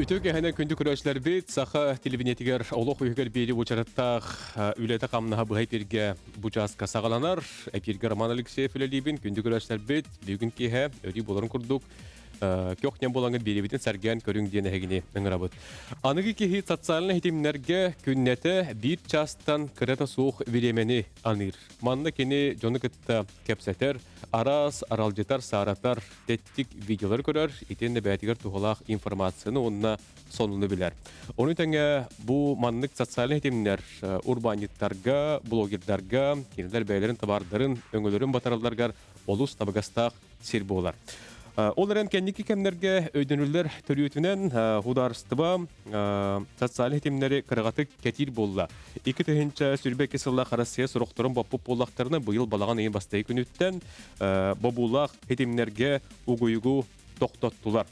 Үтүө кэһэнэ күндү көрөөччүлэрбит, саха телевидениетигэр олох үһүгэр биэри уочараттаах үлэтэ-хамнаһа быһа эпиргэ бу чааска саҕаланар. Эпиргэ Роман Алексеев үлэлиибин. Күндү көрөөччүлэрбит, бүгүн киэһэ өрүү буоларын курдук көх-нэм буолаҥҥыт биэриибитин сэргээн көрүҥ диэн эһигини ыҥырабыт. Аныгы киһи социальнай ситимнэргэ күннэтэ биир чаастан кырата суох бириэмэни аныыр. Манна кини дьону кытта кэпсэтэр, араас аралдьытар, сааратар, тэттик видеолары көрөр, итиэннэ бэйэтигэр туһалаах информацияны уонна сонуну билэр. Ону тэҥэ бу маннык социальнай ситимнэр урбаанньыттарга, блогердарга, кинилэр бэйэлэрин табаардарын, өҥөлөрүн батаралларыгар олус табыгастаах сир буолар. Ол эрэн кэнники кэмнэргэ өйдөнүллэр төрүөтүнэн судаарыстыба социальнай ситимнэри кыраҕатык кэтиир буолла. 2022 сыллаах Россия сорохторун боппут буоллахтарына, быйыл балаҕан ыйын бастакы күнүттэн бобуулаах ситимнэргэ угуйугу тохтоттулар.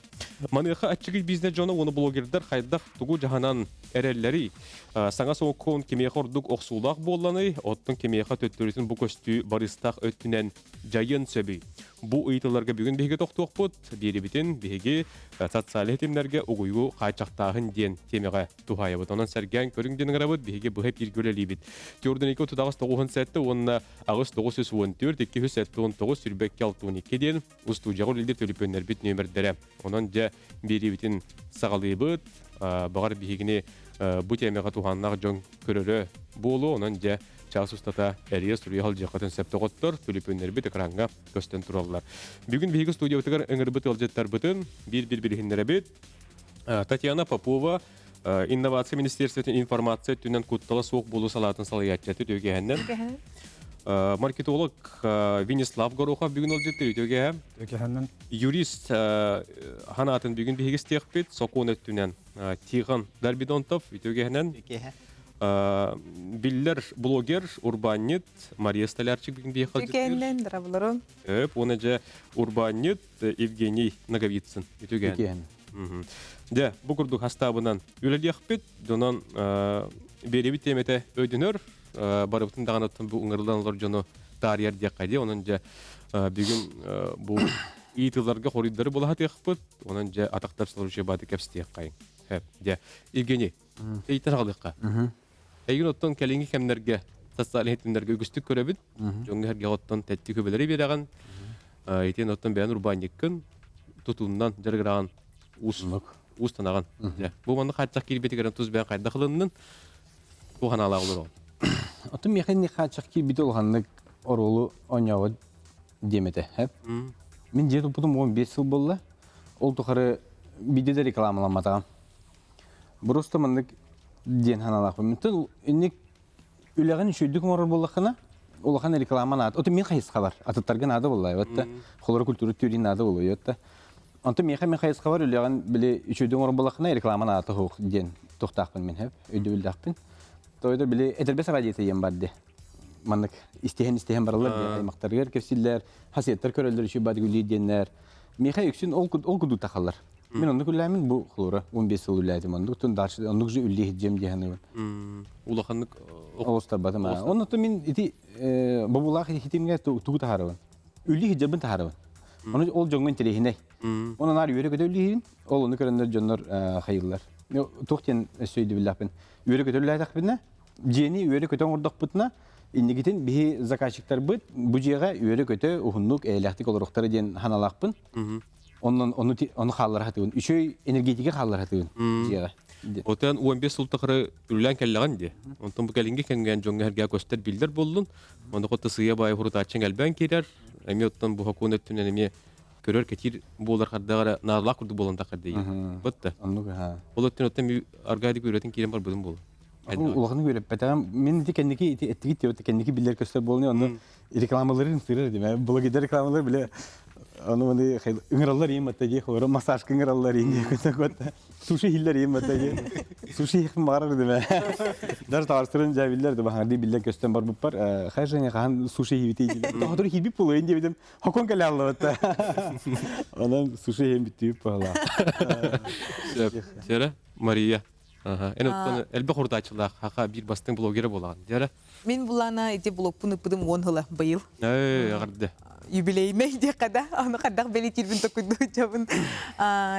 Маныаха аччыгый бизнес дьоно уонна блогердар хайдах тугу дьаһанан эрэллэрий? Саҥа сокуон кимиэхэ ордук охсуулаах буолланый, оттон кимиэхэ төттөрүтүн бу көстүү барыстаах өттүнэн дьайыан сөбүй? Бу ыйытыыларга бүгүн биһиги тохтуохпут. Биэрибитин биһиги социальнай ситимнэргэ угуйуу хааччахтааһын диэн тиэмэҕэ туһаайабыт. Онон сэргээн көрүҥ диэн ыҥырабыт. Биһиги быһа эпииргэ үлэлиибит. Түөрдэн 238 уонна 8 914 279 22 62 диэн устуудьаҕа үлэлиир төлөпүөннэрбит нүөмэрдэрэ. Онон дьэ биэриибитин саҕалыыбыт. Баҕар биһигини бу тиэмэҕэ туһааннаах дьон көрөрө буолуо. Онон дьэ чаас устата эрийэ суруйа сылдьыаххытын сөп доҕоттор, төлөпүөннэрбит экраҥҥа көстөн тураллар. Бүгүн биһиги студиябытыгар ыҥырбыт ыалдьыттарбытын биир-биир билиһиннэрэбит. Татьяна Попова, Инновация министерствотын информация өттүнэн куттала суох буолуу салаатын салайааччыта үтүөгэһэннэн. Маркетолог Венислав Горохов бүгүн ыалдьыттыр үтүөгэһэ. Үтүөгэһэннэн. Юрист ханаатын бүгүн биһиги истиэхпит, сокуон өттүнэн Тихон Дарбидонтов үтүөгэһэнэн. Биллэр блогер, урбаанньыт Мария Столярчик бүгүн биһиэхэ Үтүөгэһэннэн, дорабыларым. Өп, уонна дьэ урбаанньыт Евгений Ноговицын үтүөгэһэн. Дьэ, бу курдук хастаабынан үлэлиэхпит, дьонон биэрэбит тиэмэтэ өйдөнөр, барыбытын даҕаны бу ыҥырыллан олор дьону таарыйар диэххэ дии. Онон дьэ бүгүн бу ыйытыыларга хоруйдары булаһатыахпыт, онон дьэ атахтар случай бааты кэпсэтиэххайыҥ. Дьэ, Евгений, ыйтан аҕалыахха. Эйигин оттон кэлиҥҥи кэмнэргэ социальнай ситимнэргэ үгүстүк көрөбүт. Дьоҥҥо сэргэҕэ оттон тэттик үбэлэри биэрэҕин. Итиэн оттон бэйэн урбаанньыккын тутууннан дьарыгыраҕын уус уустанаҕын. Бу манна хааччах киирбитигэр тус бэйэн хайдах ылыннын? Туох санаалаах олороҕун? Оттон миэхэ инник хааччах киирбитэ улаханнык оруолу оонньообот диэм этэ. Мин дьиэ туппутум 15 сыл буолла. Ол тухары биирдэ да рекламаламматаҕым. Просто маннык диэн санаалаахпын. Мантан инник үлэҕин үчүгэйдик оҥорор буоллаххына, улахан реклама наада. Ото мин хайысхабар, атыттарга наада буолла, эбэтэ. Холоро культура түүрийн наада буолуо, эбэтэ. Онтон миэхэ мин хайысхабар үлэҕин били үчүгэйдик оҥорор буоллаххына, реклама наада суох диэн туохтаахпын мин, хэп, өйдөбүллээхпин. Тоойдо били этэрбэс радиота диэн бар дии. Маннык истиһэн-истиһэн бараллар диэн аймахтарыгар кэпсииллэр, хасыаттар көрөллөр үчүгэй баат гүлүү диэннэр. Миэхэ үксүн ол ол курдук тахаллар. Мин оннук үллээмин бу холура 15 сыл үллээтим оннук тун дальше оннук же үллии иһдьиэм дии саныыбын. Улаханнык Олустарбатым. Оннуттан мин ити бобуулаах хитимҥэ тугу таһаарабын? Үллии иһдьэрбин таһаарабын. Ону ол дьоҥҥо интэриэһинэй. Онон наар үөрэ-көтө үллииһин, ол ону көрөннөр дьоннор хайыллар. Туох диэн өссө өйдөбүллээхпин. Үөрэ-көтө үллээтэхпинэ, дьиэни үөрэ-көтө оҥордохпутуна, инникитин биһи заказчиктарбыт бу дьиэҕэ үөрэ-көтө уһуннук, эйэлээхтик олоруохтара диэн санаалаахпын. Онон ону ону хааллара сатыыбын. Үчүгэй энергетика хааллара сатыыбын дьиэҕэ. Отон 15 сыл тухары үлэлээн кэллэҕин дии. Онтон бу кэлиҥҥи кэмҥэ дьоҥҥо эргэ көстөр биллэр буоллун. Онно хоту сыыйа баайы хурутааччыҥ элбээн киирэр. Эмиэ оттон бу хокуон өттүнэн эмиэ көрөр кэтиир буолар хардаҕара наадалаах курдук буолан тахар дии. Бытта. Оннук аха. Ол өттүн оттон аргаадик үөрэтин киирэн барбытым буолу. Улаханнык үөрэппэтэҕим. Мин ити кэнники ити эттигит диэбит кэнники биллэр көстөр буолуну онно рекламаларын сырыр диме. Блогердар рекламалар биле ону маны ыҥыраллар иим атта дии холоро массажка ыҥыраллар иим дии суши хиллер иим атта дии суши хим баарар диме. Даже таарстырын жа биллер да баһарды биллер көстөн барбыппар хай жене хаан суши хибити дии. Тохотур хибип булуйун диэбитим Хокон кэлэ аллабыта. Онон суши иһин бүттүүп баһылаа. Сера, Мария. Эн оттон элбэх урутааччылаах хаха биир бастыҥ блогера буолаҕын. Дьара. Мин булана ити блогпун ыппытым 10 ыла быйыл. Ээ, эҕэрдэ. Юбилейнай диэххэ да, ону хайдах бэлиэтиирбин токуйдууччабын.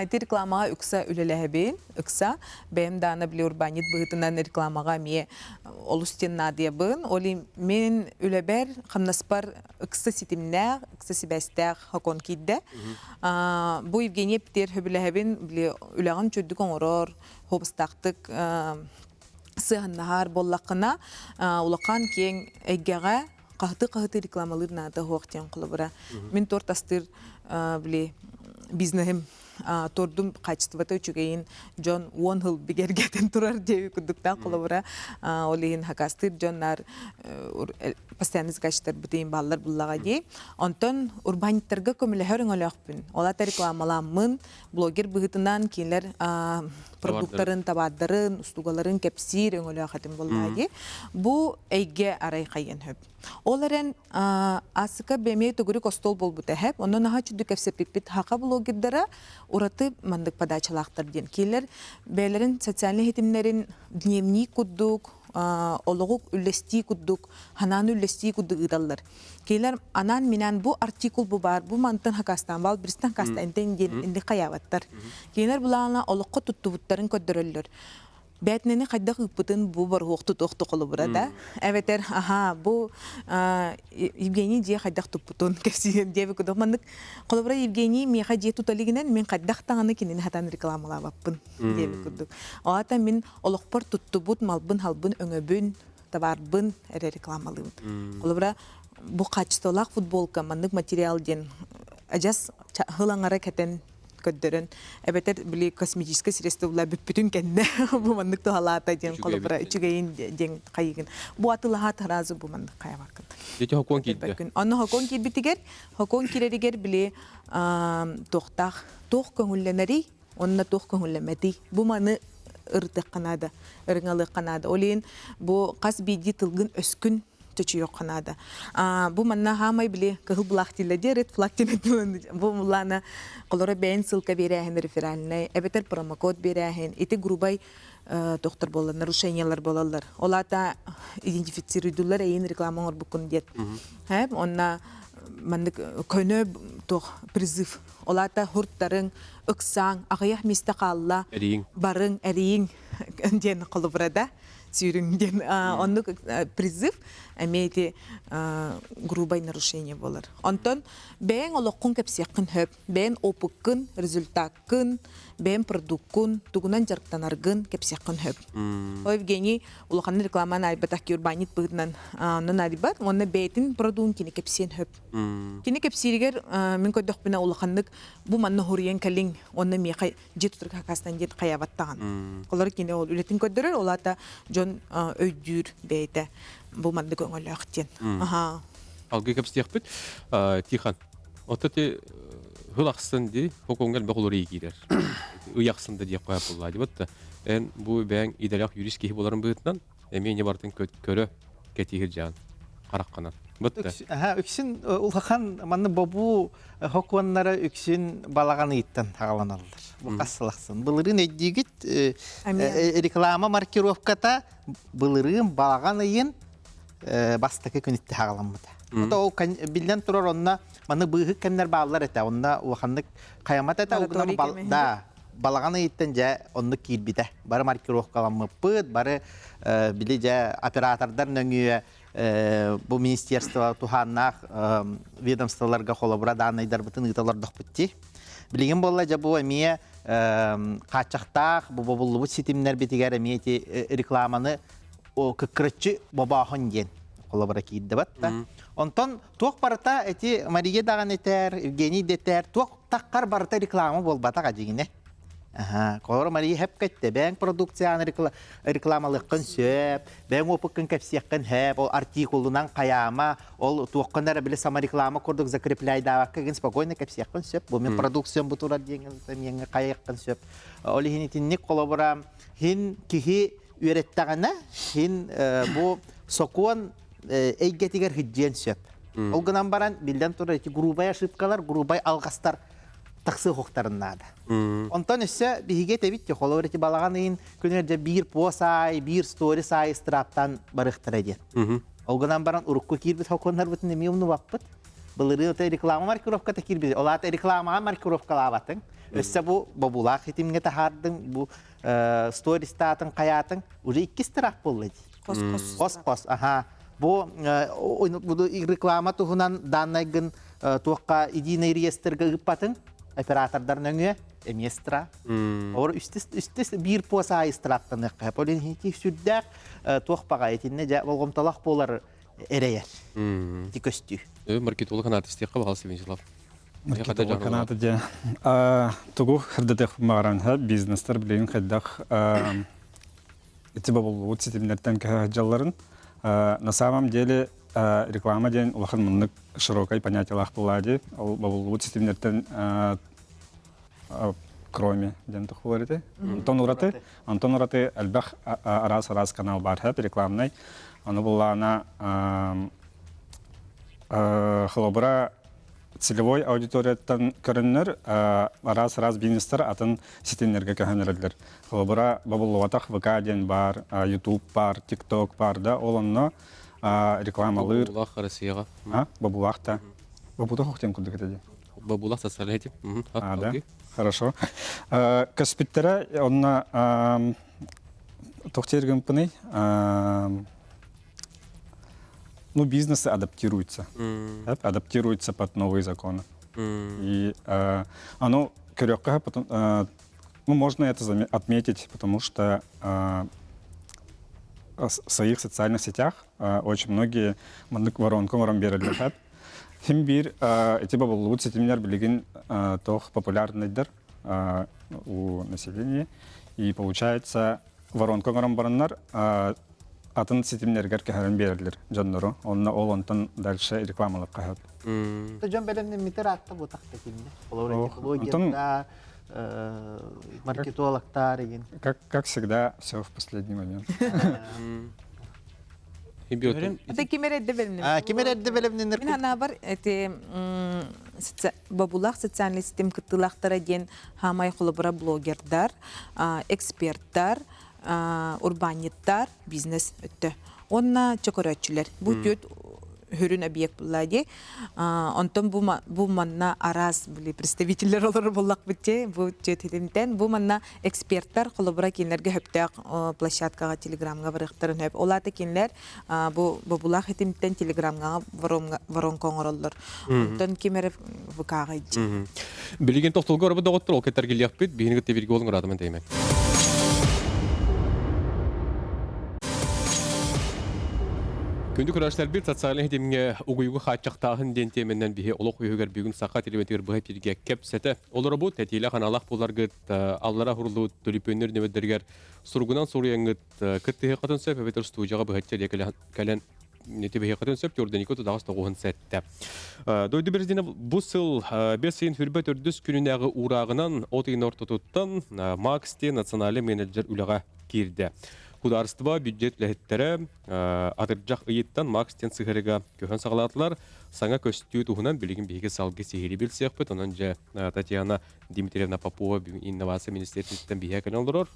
Ити рекламаҕа ыкса үлэлэһэбин, ыкса. Бэйэм даана били урбаанньыт быһыытынан рекламаҕа эмиэ олус диэн наадыйабын. Ол мин үлэбэр, хамнаспар ыкса ситимнээх, ыкса сибээстээх хокон киирдэ. Бу Евгения Птер сөбүлэһэбин, били үлэҕин чөрдүк оҥорор, хуобастаахтык сыһаннаһар буоллаххына, улахан киэҥ эйгэҕэ хаһыты-хаһыты рекламалыыр наада суох диэн холобура. Мин торт астыыр били бизнеһим тордум качествота үчүгэйин дьон 10 сыл бигэргэтэн турар диэби курдуктаах холобура ол иһин хакастыыр дьоннар постоянно заказчиктар бытыйын бааллар буллаҕа дии. Онтон урбаанньыттарга көмөлөһөр өҥөлөөхпүн. Ол ата рекламаламмын, блогер быһыытынан кинилэр продуктарын, табаардарын, устугаларын кэпсиир өҥөлөөх этим буоллаҕа дии. Бу эйгэ арай хайыан сөп. Ол эрэн Асыка бэмиэ төгүрүк остуол буолбута эһэп. Онон наһаа чүдү кэпсэппиппит хака блогердара ураты маннык подачалаахтар диэн. Кинилэр бэйэлэрин социальнай ситимнэрин дневник курдук, олоҕу үллэстии курдук, ханааны үллэстии курдук ыыталлар. Кинилэр анаан-минээн бу артикул бу баар, бу мантан хакастаан баал, биристэн хакастаан диэн инник хайаабаттар. Кинилэр булаана олоххо туттубуттарын көрдөрөллөр. Бээтинэни хайдах ыыппытын бу боруһуох тутуох холобура да. Эбэтэр аха бу Евгений дьиэ хайдах туппутун кэпсиэм диэби курдук. Маннык холобура Евгений миэхэ дьиэ тута илигинэн мин хайдах даҕаны кинини хатан рекламалаабаппын диэби курдук. Оата мин олохпор туттубут малбын-халбын өҥөбүн табаарбын эрэ рекламалыыбын. Холобура, бу качестволаах футболка маннык материал диэн адьас хыл аҥара кэтэн көрдөрөн эбэтэр били косметическое средство бүппүтүн кэннэ бу маннык туһалаата диэн холобура үчүгэйин диэн хайыгын бу атылаһаат сразу бу маннык хайабаккын. Дети хокуон киирдэ. Онно хокуон киирбитигэр хокуон киирэригэр били туохтаах туох көҥүллэнэрий Онно туох көҥүллэммэтий? Бу маны ырытыахха наада, ырыҥалыахха наада. Ол иһин бу хас биирдии тылгын өскүн чочуйуохха наада. Бу манна хаамай били кыһыл былаах дииллэр дии, red flag диэн бу муллаана холоро бэйэн ссылка биэрээһин реферальнай, эбэтэр промокод биэрээһин, ити грубай тохтор буолар, нарушениялар буолаллар. Ол аата идентифицируйдулар эйин реклама оҥорбуккун диэт. Онна маннык көнө туох призыв Ол аата һуртарыҥ, ыксааҥ, аҕыйах миэстэ хаалла, Эрийиҥ. барыҥ, эрийиҥ диэн холобура да сүүрүҥ диэн оннук призыв эмиэ ити грубое нарушение буолар. Онтон бэйэҥ олоххун кэпсиэххин сөп, бэйэҥ опыккын, результаккын, бэйэҥ продуккун, тугунан дьарыктанаргын кэпсиэххин сөп. Ол Евгений улахан рекламаны айбатах урбаанньыт быһыытынан онон арыйбат уонна бэйэтин продугун кини кэпсиэн сөп. Кини кэпсииригэр мин көрдөхпүнэ улаханнык бу манна хоруйан кэлиҥ уонна миэхэ дьиэ тутарга хакаастан диэн хайаабаттаҕын. Олор кини ол үлэтин көрдөрөр, ол аата дьон өйдүүр бэйэтэ бу маннык өҥөлөөх диэн. Аха. Алгы кэпсиэхпит. Тихон, ото ти хыл ахсын ди хокуҥҥа элбэх олоруу киирэр. Ый ахсын да диэх қоя булла дибат да. Эн бу бэйэҥ идэлээх юрист киһи боларын быһыытынан эмиэ не бартын көрө кэтиһир жаан харахханан. Бытта. Үксүн улахан манны бобуу хокуоннара үксүн балаҕан ыйыттан хаҕаланаллар. Бу хас сылахсын. Былырыын өйдүүгүт реклама маркировката былырыын балаҕан ыйын бастакы күнүттэ хаҕаламмыта. Ото ол биллэн турар онно маны быыһык кэмнэр бааллар этэ. Онно улаханнык хайамат этэ. Да, балаҕан ыйыттан дьэ оннук киирбитэ. Бары маркировкаламмыппыт, бары били дьэ оператордар нөҥүө бу министерство туһааннаах ведомстволарга холобура дааннайдарбытын ыыта олордохпут дии. Билигин буолла дьэ бу эмиэ хааччахтаах бу бобуллубут ситимнэрбитигэр эмиэ ити рекламаны кыккыраччы бобооһун диэн холобура киирдэ да. Онтон туох барыта эти Мария даҕаны этэр, Евгений да этэр, туох таххар барыта реклама буолбатах дьиҥинэ. Аха, колор Мария хэп кэтте, бэйэҥ продукцияны рекламалыаххын сөп, бэйэҥ опыккын кэпсиэххин хэп, ол артикулунан хайаама, ол туоххун эрэ били самореклама курдук закрепляйдаабакка гин спокойно кэпсиэххин сөп. Бу мин продукциям бу турар диэҥ хайыаххын сөп. Ол иһин итинник холобура хин киһи үөрэттэҕинэ хин бу сокуон эйгэтигэр хиддиэн сөп. Ол гынан баран, биллэн турар, ити грубай ошибкалар, грубай алҕастар тахсыахтарын наада. Онтон өссө биһиги этэбит холобур ити балаҕан ыйын күнүгэр дьэ биир пост аайы, биир сторис аайы ыстырааптаан барыахтара диэн. Ол гынан баран урукку киирбит хокуоннарбытын эмиэ умнубаппыт. Былырыын реклама маркировката киирбит. Ол аата рекламаҕа маркировкалаабатыҥ. Өссө бу бобуулаах хитимҥэ таһаардыҥ, бу стористаатын хайаатыҥ. Уже иккис штраф буолла дии. Хос-хос. Хос-хос, аха. Бу реклама туһунан даннайгын туохха единый реестрга ыыппатыҥ, оператордар нөҥүө эмиэ штраф. Ор үстес үстес биир пост аайы штрафтаныахха. Полин сүрдээх туох баҕа итиннэ дьэ болҕомтолоох буолар эрэйэр. Ити көстүү. Маркетолог анаат истиэххэ баҕалас Вячеслав. Маркетолог анаата дьэ тугу хырдатыах баҕаран бизнестер билигин хайдах ити бобуллубут ситимнэртэн көһө сылдьалларын. На самом деле реклама диэн улахан муннук широкай понятиелаах буолаа дии. Ол бобуллубут ситимнэртэн кроме диэн тухулар ити. Онтон ураты, онтон ураты элбэх араас-араас канал бар рекламнай. Ону буллаана холобура целевой аудиторияттан көрөннөр араас-араас бизнестер атын ситимнэргэ көһөн эрэллэр. Холобура бобуллубатах ВК диэн бар, YouTube бар, TikTok бар да, ол онно рекламалыыр. Бобулах Россияҕа. А, бобулах та. Бобутах охтен курдук этэ дии. Бобулах социальный этим. А, да? Хорошо. Көспүттэрэ онно тохтер гымпыный ну, бизнесы адаптируются. Адаптируются под новые законы. И оно көрөккө потом ну, можно это отметить, потому что в своих социальных сетях очень многие маннык воронку ворон береллэр. Хим биир эти бобуллубут ситимнер билигин тох популярныйдар у населения. И получается, воронка оҥорон бараннар атын ситимнэргэр көһөрөн биэрэллэр дьоннору. Онно ол онтон дальше рекламалап хаһат. Дьон бэлэмнэммитер аатта бутахта кинне. Олор технологията, маркетологтар деген. Как, как всегда, все в последний момент. Это ким эрэ эрдэ бэлэмнэнэр. Ким эрэ эрдэ бэлэмнэнэр. Мин санаабар эти бобулаах социальный ситим кыттыылаахтара диэн хаамай холобура блогердар, эксперттар, урбаанньыттар, бизнес өттө. Уонна чөкөрөөччүлэр. Бу түөрт хүрүн объект булла дии. Онтон бу, бу манна араас били представителлэр олорор буоллахпыт дии. Бу түөт бу манна эксперттар холобура кинилэргэ сөптөөх площадкаҕа телеграмҥа барыахтарын сөп. Ол аата кинилэр бу бобулаах итимтэн телеграмҥа воронка оҥороллор. Онтон ким эрэ ВК-ҕа илдьи. Билигин тохтолго барбыт доҕоттор ол кэтэргилиэхпит биһини кытта бирге болуҥ ыраатаман тэймэн. Күндү көрөөччүлэрбит социальнай ситимҥэ угуйугу хааччахтааһын диэн тиэмэннэн биһи олох үһүгэр бүгүн саха телевизорыгар быһа эфиргэ кэпсэтэ олоробут. Этиилээх аналаах буоларгыт аллара уһурлубут төлөпүөннэр нөмөрдөрүгэр суругунан суруйаҥҥыт кыттыһыаххытын сөп эбэтэр студияҕа быһаччы кэлэн түбэһиэххитин сөп Тюрденико тудаҕас тоҕуһун сэттэ. Дойду президенэ бу сыл бэс ыйын хүрбэ төрдүс күнүнээҕи уурааҕынан от ыйын ортотуттан Макс диэн национальный менеджер үлэҕэ киирдэ. Судаарыстыба бюджет үлэһиттэрэ атырдьах ыйыттан Макс диэн сыһыарыга көһөн саҕалаатылар. Саҥа көстүү туһунан билигин биһиги салгыы сиһилии билсиэхпит. Онон дьэ Татьяна Дмитриевна Попова инновация министерствотыттан биһиэхэ кэлэн олорор.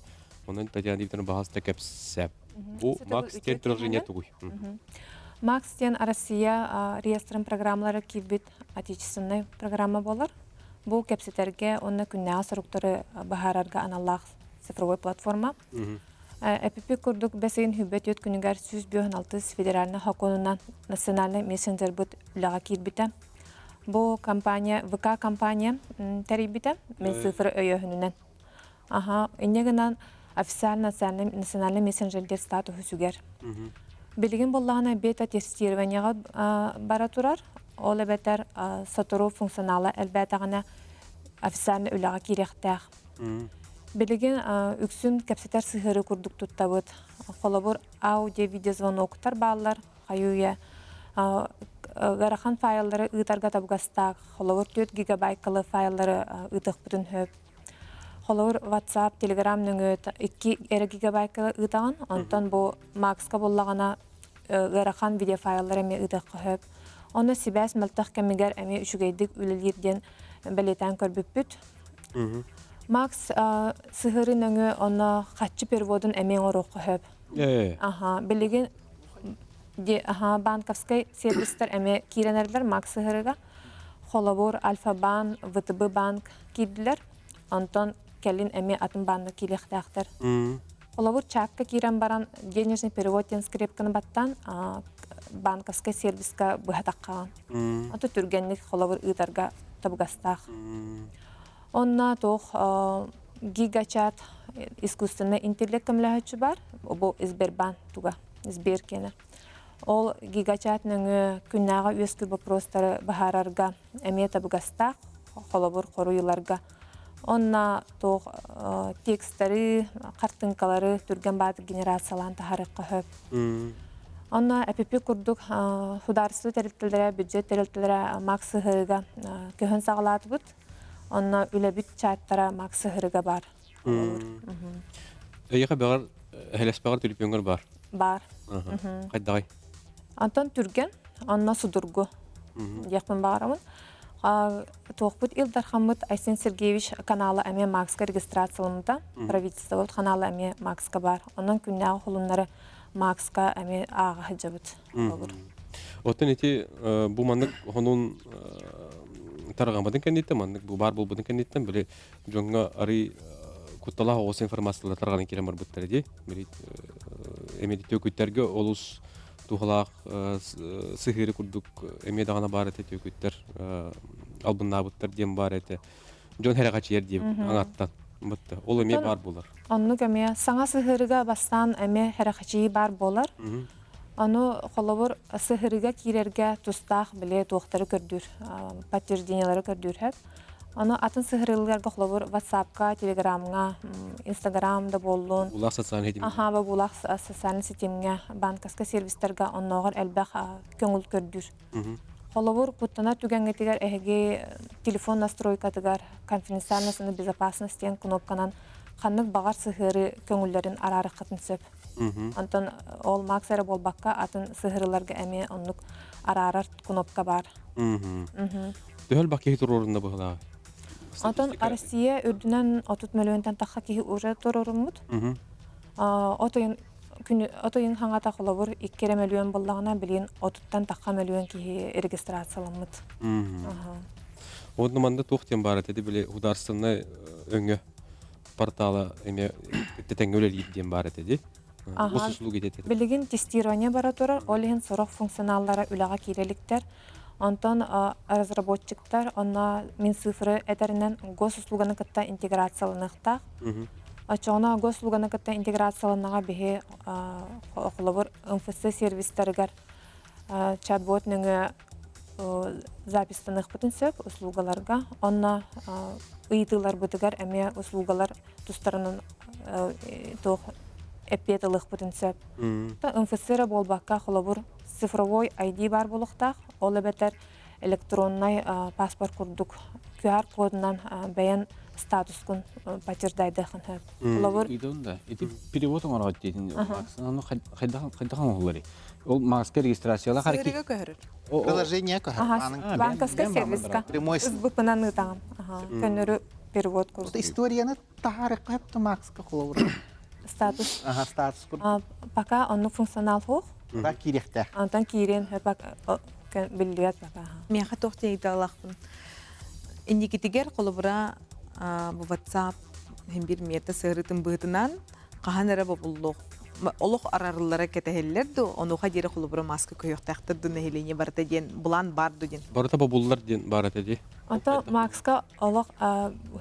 Онон Татьяна Дмитриевна баһаалыста кэпсэ. Бу Макс диэн приложение тугуй? Макс диэн Россия реестрын программалара киирбит отечественнай программа буолар. Бу кэпсэтэргэ уонна күннээҕи соруктары быһаарарга аналлаах цифровой платформа. ЭПП курдук бэс ыйын хүббэ түөрт күнүгэр 156 федеральнай сокуонунан национальнай мессенджербыт үлэҕэ киирбитэ. Бу компания, ВК компания тэрийбитэ, мин цифры өйөөһүнүнэн. Аха, инньэ гынан официально национальный мессенджердер статуһу сүгэр. Билигин буоллаҕына бета-тестированиеҕа бара турар, ол эбэтэр сотору функционала элбээтэҕинэ официально үлэҕэ киириэхтээх. Билигин үксүн кэпсэтэр сыһыары курдук туттабыт. Холобур, аудио-видеозвоноктар бааллар, хайы-үйэ ыарахан файллары ыытарга табыгастаах. Холобур, 4 гигабайкалы файллары ыытыахпытын сөп. Холобур, WhatsApp, Telegram нөҥүө 2 эрэ гигабайкалы ыытаҕын, онтон бу Макска буллаҕына ыарахан видеофайллары эмиэ ыытыахха сөп. Онно сибээс мөлтөх кэмигэр эмиэ үчүгэйдик үлэлиир диэн бэлиэтээн көрбүппүт. Макс сыһыары нөҥүө онно хаччы переводун эмиэ оҥоруохха сөп. Аха, билигин аха банковскай сервистэр эмиэ киирэн эрэллэр Макс сыһыарыга. Холобур, Альфа-баан, ВТБ банк киирдилэр. Онтон кэлин эмиэ атын бааннар киириэхтээхтэр. Холобур, чаакка киирэн баран денежный перевод диэн скрепканы баттаан банковскай сервиска быһа таххаҕын. Ото түргэнник холобур ыытарга табыгастаах. Онно туох гигачат искусственный интеллект көмөлөһөөччү бар. Бу Сбербанк туга, Сбер киэнэ. Ол гигачат нөҥүө күннээҕи үөскүүр боппуруостары быһаарарга эмиэ табыгастаах, холобур, хоруйуларга. Онно туох текстары, хартыҥкалары түргэн баатыр генерациялаан таһаарыахха сөп. Онно ЭПП курдук судаарыстыба тэрилтэлэрэ, бюджет тэрилтэлэрэ Макс сыһыарыга көһөн саҕалаатыбыт. Онно үлэбит чаттара Макс сыһыарыга баар. Эйиэхэ бэҕэр эһэлэспэҕэр түлүпүөҥҥэр баар. Баар. Хайдаҕай? Антон түргэн, онно судургу диэхпин баҕарабын. Туохпут Ил Дархаммыт Айсен Сергеевич канала эмиэ Макска регистрацияламмыта. Правительствобут канала эмиэ Макска баар. Онон күннээҕи холуннары Макска эмиэ ааҕа сылдьабыт. Оттон ити бу маннык хонун тарҕаммытын кэнниттэн, маннык бу баар буолбутун кэнниттэн, били дьоҥҥо арый кутталаах оҕус информациялар тарҕанан киирэн барбыттар дии. Били эмиэ түөкүттэргэ олус туһалаах сыһыары курдук эмиэ даҕаны баар этэ түөкүттэр албыннаабыттар диэн баар этэ. Дьон хэрэхэчийэр диэбит аҥаттан. Бытта. Ол эмиэ баар буолар. Оннук эмиэ саҥа сыһыарыга бастаан эмиэ хэрэхэчийии баар буолар. Ону холобур сыһыарыга киирэргэ тустаах били туохтары көрдүүр, подтверждениелары көрдүүр сөп. Ону атын сыһыарыыларга холобур WhatsApp-ка, Telegram-ҥа, Instagram да буоллун. Булаах социальный ситимҥэ. Аха, булаах социальный ситимҥэ, банковскай сервистарга оннооҕор элбэх көҥүл көрдүүр. Холобур, куттанар түгэҥҥитигэр эһиги телефон настройкатыгар конфиденциальность и безопасность диэн кнопканан ханнык баҕар сыһыары көҥүллэрин араарыаххытын сөп. Онтон ол Макс эрэ буолбакка атын сыһыарыларга эмиэ оннук араарар кнопка баар. Төһө элбэх киһи туруорунна быһылааҕый? Онтон Россия үрдүнэн 30 мөлүйүөнтэн тахха киһи уже туруоруммут. От ыйын күнү от ыйын хаҥата холобур 2 эрэ мөлүйүөн буоллаҕына билигин 30-тан тахха мөлүйүөн киһи регистрацияламмыт. Онно манна туох диэн баар этэ били художественнай өҥө портала эмиэ тэҥҥэ үлэлиир диэн баар этэ дии. Госуслуги диэтэ. Билигин тестирование бара турар, ол иһин сорох функционаллара үлэҕэ киирэ иликтэр. Онтон разработчиктар онно Минцифры этэринэн госуслуганы кытта интеграцияланыахтаах. Оччоҕуна госуслуганы кытта интеграцияланнаҕа биһи холобур МФЦ сервистарыгар чат-бот нөҥүө запистаныахпытын сөп услугаларга. Онно ыйытыыларбытыгар эмиэ услугалар тустарынан туох эппиэт ылыахпытын сөп. МФЦ эрэ буолбакка, холобур, цифровой ID баар буолуохтаах, ол эбэтэр электроннай паспорт курдук QR кодунан бэйэн статускун подтверждайдыаххын сөп. Холобур, Идон да, ити перевод оҥороот диэтин Макс, хайдах хайдах оҥоһулларый? Ол Макска регистрациялаах Сыһыарыга көһөрөр. Приложение көһөр. Банковскай сервиска Прямой СБП-нан ыытаҕын. Көннөрү перевод курдук. Историяны таһаарыахха сөп Макска холобур. Статус. Ага, статус курдук. Пока оннук функционал суох. Да киириэхтээх. Онтон киириэн биллибэт пока. Миэхэ туох диэн Инникитигэр холобура бу WhatsApp иһин биир миэтэ сыһырытын быһытынан хаһан эрэ бобуллуох олох арарыллара кэтэһиллэр ду онуоха диэри холобура маска көһүөхтээхтэр ду нэһилиэнньэ барыта диэн былаан баар ду диэн Барыта бобуллар диэн баар этэ дии. Онто Макска олох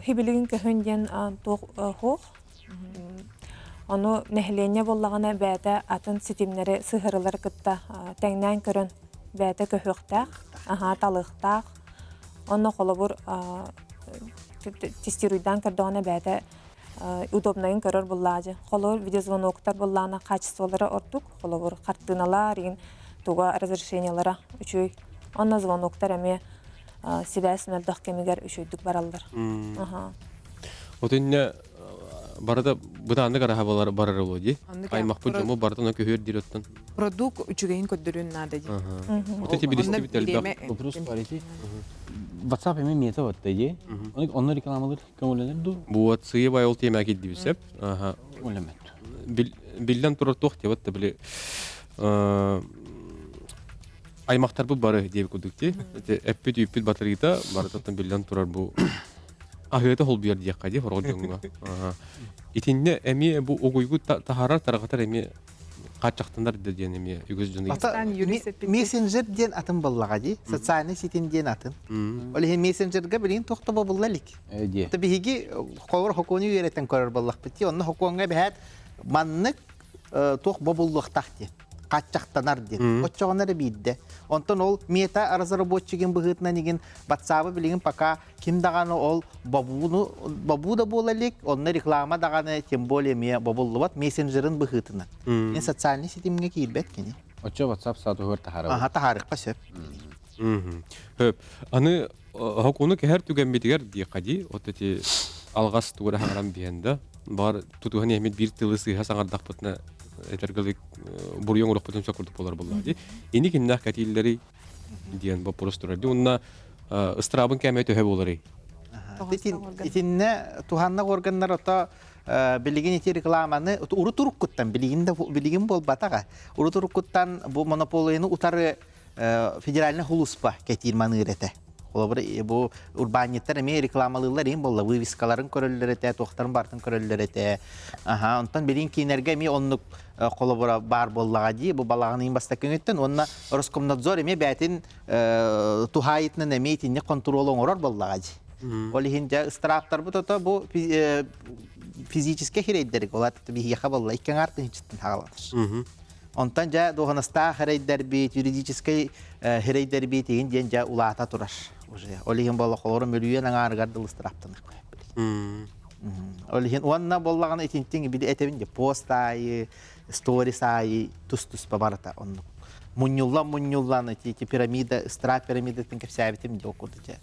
хибилигин көһүн диэн туох суох. Ону нэһилиэнньэ буоллаҕына бэйэтэ атын ситимнэри сыһыарылары кытта тэҥнээн көрөн бэйэтэ көһүөхтээх, аһаа талыахтаах. Онно холобур тестируйдаан көрдөҕүнэ бэйэтэ удобнайын көрөр буллаадьы. Холобур видеозвоноктар буллаана качестволара ордук, холобур хартыыналар игин туга разрешениялара үчүгэй. Онно звоноктар эмиэ сибээс мөлтөх кэмигэр үчүгэйдик бараллар. Вот инне барыта бытааннык араха балар барар боло дии. Аймахпыт дьомо барытын көһүөр диир оттон. Продукт үчүгэйин көрдөрүөн наада дии. Вот эти билистибит элбэх. Вопрос бар ити. WhatsApp эми мета батта дии. Онно рекламалар көҥүллэнэр дуу? Бу сыйыбай ол тиэмэ кирдибит сөп. Көҥүллэммэт. Биллэн турар туох диэбит да били. аймактарбыт бары диэбит курдук дии. Эппит үүппүт батарыыта барытыттан биллэн турар бу аһыыта холбуйар диэххэ дии хорҕо дьоҥҥо. Итиннэ эмиэ бу угуйгу таһаарар тарҕатар эмиэ хааччахтанар да диэн эмиэ үгүс дьон Мессенджер диэн атын буоллаҕа дии. Социальный ситим диэн атын. Ол иһин мессенджергэ билигин туох да бобулла илик. Биһиги холобур хокуону үөрэтэн көрөр буоллахпыт дии. Онно хокуоҥҥа бэһээт маннык туох бобуллуохтаах диэн хааччахтанар диэн. Оччоҕуна эрэ биирдэ. Онтон ол мета разработчигын быһыытынан игин WhatsApp билигин пока ким даҕаны ол бобууну бобуу да буола илик, онно реклама даҕаны тем более эмиэ бобуллубат мессенджерин быһыытынан. Кини социальный ситимҥэ киирбэт кини. Оччо WhatsApp статуһугар таһаарабыт. Аха таһаарыахха сөп. Хөп. Аны хокуну кэһэр түгэммитигэр диэххэ дии, вот эти алҕас тугу хаҥаран биһэн да, бар тутуһан иһэммит биир тылы сыыһа саҥардахпытына этэргэлик буруйу оҥоруохпутун сөп курдук буолар буоллаҕа дии. Ини кимнээх кэтииллэрий диэн боппуруос турар дии. Уонна ыстыраабын кээмэйэ төһө буоларый? Итиннэ туһаннах органнар ото билигин ити рекламаны урут уруккуттан билигин да билигин буолбатаҕа урут уруккуттан бу монополияны утары федеральный хулуспа кэтиир маныыр этэ. Холобур, бу урбаанньыттар эмиэ рекламалыыллар иһин буолла, вывескаларын көрөллөр этэ, туохтарын бартын көрөллөр этэ. Аха, онтон билин киинэргэ эмиэ оннук холобура баар буоллаҕа дии, бу балаҕан ыйын бастакы күнүттэн уонна Роскомнадзор эмиэ бээтин туһаайытынан эмиэ итинник хонтуруол оҥорор буоллаҕа дии. Ол иһин дьэ ыстырааптарбыт ото бу физическэй хирэйдэрик, ол биһиэхэ буолла икки аҥаар тыһыынчаттан хааланар. Онтон дьэ дуоһунастаах эрэйдэрбит, юридическай эрэйдэрбит игин диэн дьэ улаата турар уже. Ол иһин буолла холору мөлүйүөн аҥаарыгар дылы ыстырааптанык Ол иһин уонна буоллаҕына итинтиҥ били этэбин дьэ пост аайы, сторис аайы тус-туспа барыта оннук. Мунньуллан мунньуллан ити ити пирамида, ыстыраап пирамидатын кэпсээбитим дьэ ол курдук дьэ.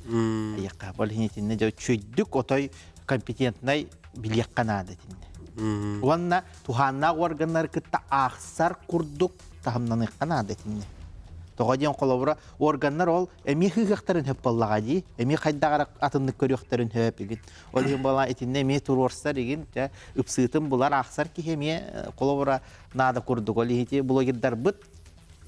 Айыахха. Ол иһин итиннэ дьэ үчүгэйдик отой компетентнай билиэххэ наада итиннэ. Уонна туһааннаах органнары кытта аахсар курдук таһымнаныахха наада итиннэ. Тоҕо диэн холобура органнар ол эмиэ хыыһыахтарын хөп буоллаҕа дии, эмиэ хайдах эрэ атыннык көрүөхтэрин хөп игин. Ол иһин буолан итиннэ эмиэ туруорсар игин, дьэ ыпсыытын булар аахсар киһи эмиэ холобура наада курдук. Ол иһити блогердарбыт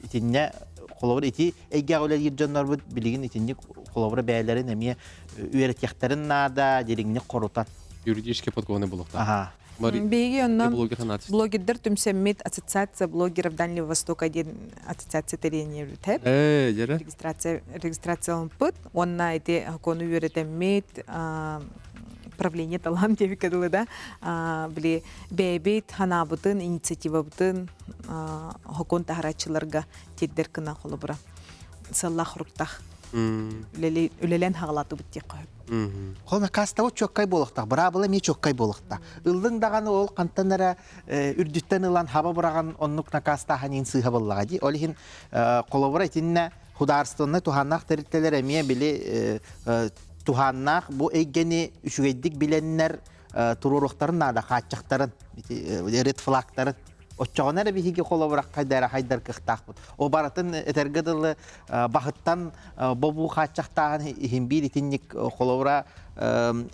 итиннэ холобур ити эйгэҕэ үлэлиир дьоннорбут билигин итинник холобура бэйэлэрин эмиэ үөрэтиэхтэрин наада, дириҥник хорутан. Юридически подкованный булуохтаах. Аха. Биһиги онно блогердар түмсэммит Ассоциация блогеров Дальнего Востока диэн ассоциация тэрийэниэбит. Регистрация регистрацияламмыт уонна ити кону үөрэтэммит правление талаан диэбиккэ дылы да били бэйэбит ханаабытын инициативабытын хокуон таһарааччыларга тиэрдэр гына холобура сыаллаах хоруктаах үлэлээн хаҕалаатыбыт диэххэ сөп. Ол накаастабыт чуоккай буолуохтаах, быраабыла эмиэ чуоккай буолуохтаах. Ыллыҥ даҕаны ол хантан эрэ үрдүттэн ылан хаба быраҕан оннук накаастааһын иһин сыыһа буоллаҕа дии. Ол иһин холобура итиннэ худаарственнай туһааннаах тэрилтэлэр эмиэ били туһааннаах бу эйгэни үчүгэйдик билэннэр туруоруохтарын наада хааччахтарын, ред флагтарын Оччоҕуна эрэ биһиги холобура хайдара хайдар кыахтаахпыт. О барытын этэргэ дылы баһыттан бобуу хааччахтааһын иһин биир итинник холобура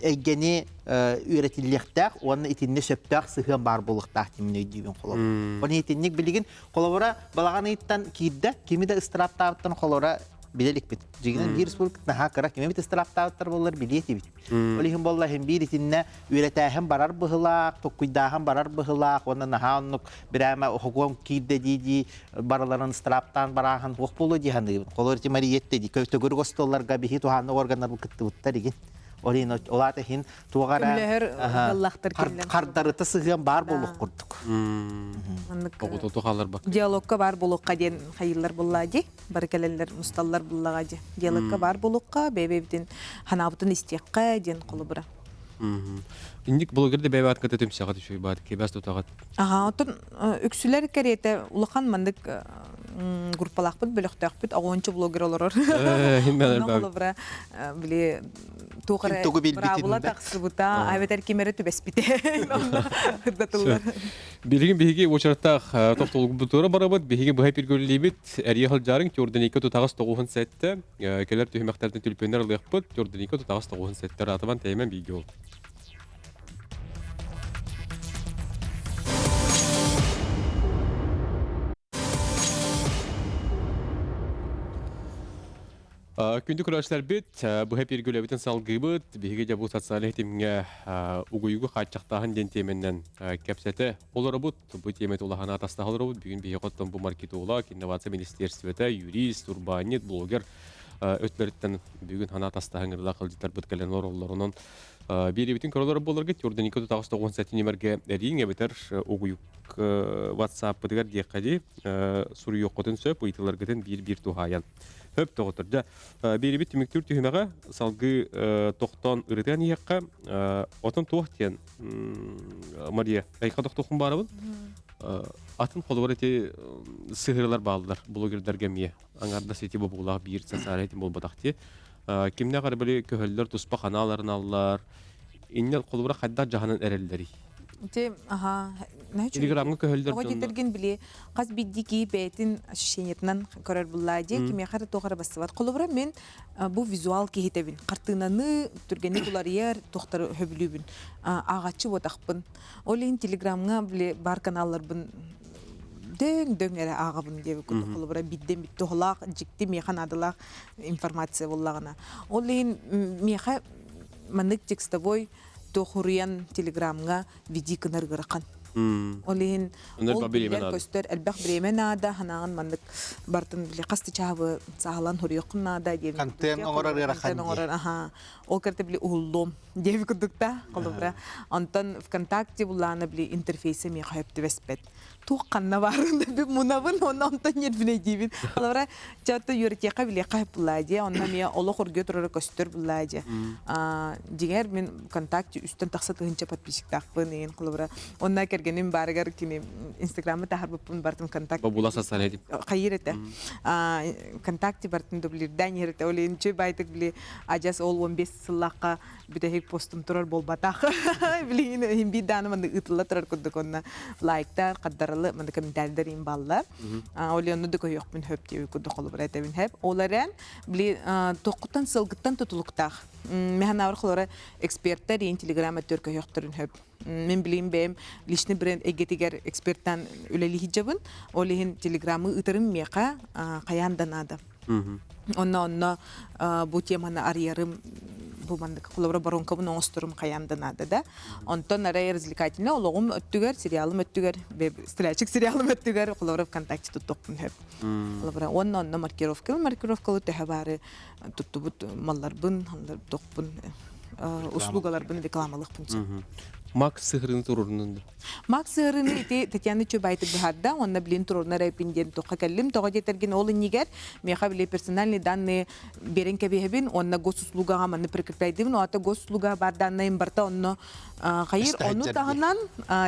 эйгэни үөрэтиллиэхтээх уонна итиннэ сөптөөх сыһыан баар буолуохтаах диэн өйдүүбүн холобура. Оны итинник билигин холобура балаҕан ыйыттан киирдэ, кими да ыстырааптаабыттан холобура билэ иликпит. Дьиҥинэн биир республика наһаа кыра, кими бит ыстырааптаабыттар буоллар билиэ этибит. Ол иһин буолла иһин биир итиннэ үөрэтээһин барар быһылаах, токкуйдааһын барар быһылаах уонна наһаа оннук бирээмэ хокуон киирдэ дии-дии барыларын ыстырааптаан барааһын туох буолуо дии саныыбын. Холор ити Мариетте дии төгүрүк остуолларга биһи туһааннаах органнар кыттыбыттар игин. Ол иһин ол аата иһин туох эрэ хардарыта сыһыан баар буолуох курдук. Оҕототу хааларбак. Диалогка баар буолуохха диэн хайыыллар буоллаа дии. Бары кэлэллэр мусталлар буллаҕа дии. Диалогка баар буолуохха, бэйэ-бэйэбитин ханаабытын истиэххэ диэн холобура. Инник блогер да бэйэ баат кыта түмсэҕит үчүгэй баат кэбэс тутаҕыт. Аха, оттон үксүлэр кэриэтэ улахан маннык группалаахпыт, бөлөхтөөхпүт, оҕуончу блогер олорор. Онно холобура, били туох эрэ быраабыла тахсыбыта, эбэтэр ким эрэ түбэспитэ. Онно ырдатыллар. Билигин биһиги уочараттаах тохтолбутугар барабыт, биһиги быһа пиргөллүүбүт, эрийэ сылдьарыҥ Тюрденика тутаҕас тоҕуһун сэттэ, кэлэр түһүмэхтэртэн түлпүөннэр ылыахпыт, Тюрденика тутаҕас тоҕуһун сэттэ, ратабан тэйэмэн бииргэ ол. Күндү көрөөччүлэрбит, быһа эпииргэ үлэбитин салгыыбыт. Биһиги дьэ бу социальнай ситимҥэ угуйугу хааччахтааһын диэн тиэмэннэн кэпсэтэ олоробут. Бу тиэмэти улахан атастаһа олоробут. Бүгүн биһиги оттон бу маркетолог, инновация министиэрстибэтэ, юрист, урбаанньыт, блогер өттүлэриттэн бүгүн санаа атастаһан ырлаах ыалдьыттарбыт кэлэн олороллорунан биэриибитин көрөлөр буоларгыт Юрданика тутаҕас 97 ньимэргэ эрииҥ эбэтэр угуйук WhatsApp-пытыгар диэххэ дии суруйуоххутун сөп ыйытыыларгытын биир-биир туһаайан Хөп доҕоттор, дьэ, биэрибит түмүктүүр түһүмэҕэ салгыы тохтоон ырытыан иһиэххэ. Отон туох диэн, Мария, айха тохтуохпун баарабын. Атын холобур ити сыһыарылар бааллар блогердарга эмиэ. Аҥардас ити бобуулаах биир социальный этим буолбатах дии. Кимнээх эрэ били көһөллөр, туспа ханааларын аллар. Инньэ холобура хайдах дьаһанан эрэллэрий? Ити, аха, Телеграмҥа көһөллөр Тоҕо диэтэргин били хас биирдии киһи бэйэтин ощущениетынан көрөр буллаа дии, кимиэхэ эрэ туох эрэ бассыбат. Холобура, мин бу визуал киһитэбин. Хартыынаны түргэнник уларыйар, туохтары сөбүлүүбүн. Ааҕаччы буотахпын. Ол иһин Телеграмҥа били бар каналларбын дөҥ-дөҥ эрэ ааҕабын диэбит курдук. Холобура, биирдэ эмит туһалаах, дьикти миэхэ наадалаах информация буоллаҕына. Ол иһин миэхэ маннык текстовой туохуруйан Телеграмҥа види гынар ыарахан. Ол иһин ол биллэр көстөр элбэх бириэмэ наада, ханаҕын маннык бартын били хас да чаһы саһалан хоруйоххун наада диэн. Контент оҥорор ыарахан оҥорор, аха. Ол кэрте били уһуллуом диэби курдук да, холобура. Онтон ВКонтакте буллаана били интерфейсэ миэхэ хөп түбэспэт. Туох ханна баарын да би мунабын, онно онтон нервинэйдиибин. Холобура, чатта үөрэтиэххэ билиэххэ сөп буллаа дии. Онно эмиэ олох оргуйа турара көстөр буллаа дии. Дьиҥэр мин ВКонтакте үстэн тахса тыһыынча подписчиктаахпын иин холобура. Онно кэргэним баарыгар кини Инстаграмы таһарбыппын бартым ВКонтакте. Бабула социальный тип. Хайыр этэ. ВКонтакте бартын дублирдаан иһэр этэ. Ол иһин үчүгэй баайтык били адьас ол 15 сыллаахха бүтэһик постум турар буолбатах. Билигин иһин биир дааны маннык ыытылла турар курдук онно лайктар, хаддаралы маннык комментарийдар иһин баллар. Ол онно да көһүөхпүн хөп диэбит курдук холобура этэбин хөп. Ол эрэн били туоххуттан сылгыттан тутулуктаах. Механавр холора эксперттэр иин телеграм өттүгэр көһүөхтөрүн хөп. Мин билим бэйэм личный бренд эйгэтигэр эксперттан үлэлии сылдьабын. Ол иһин телеграммы ыытарым миэхэ хайаан да наада. Онно онно бу теманы арыйарым бу маннык холобура воронкабын оҥосторум хайаан да наада да. Онтон арай развлекательный олоҕум өттүгэр, сериалым өттүгэр, стрелячик сериалым өттүгэр холобура ВКонтакте туттуохпун сөп. Холобура уонна онно маркировка, маркировкалы төһө баары туттубут малларбын, туохпун услугаларбын рекламалыахпын сөп. Макс сыһырыны турурунун да. Макс сыһырыны ити Татьяна Чубайтык быһаарда, уонна билин турурунар эпин диэн туохха кэллим. Тоҕо диэтэргин ол иннигэр миэхэ били персональные данные берен кэбиһэбин, уонна госуслугаҕа манны прикрепляйдыбын, оата госуслуга бар данныйым барта онно хайыр ону таһынан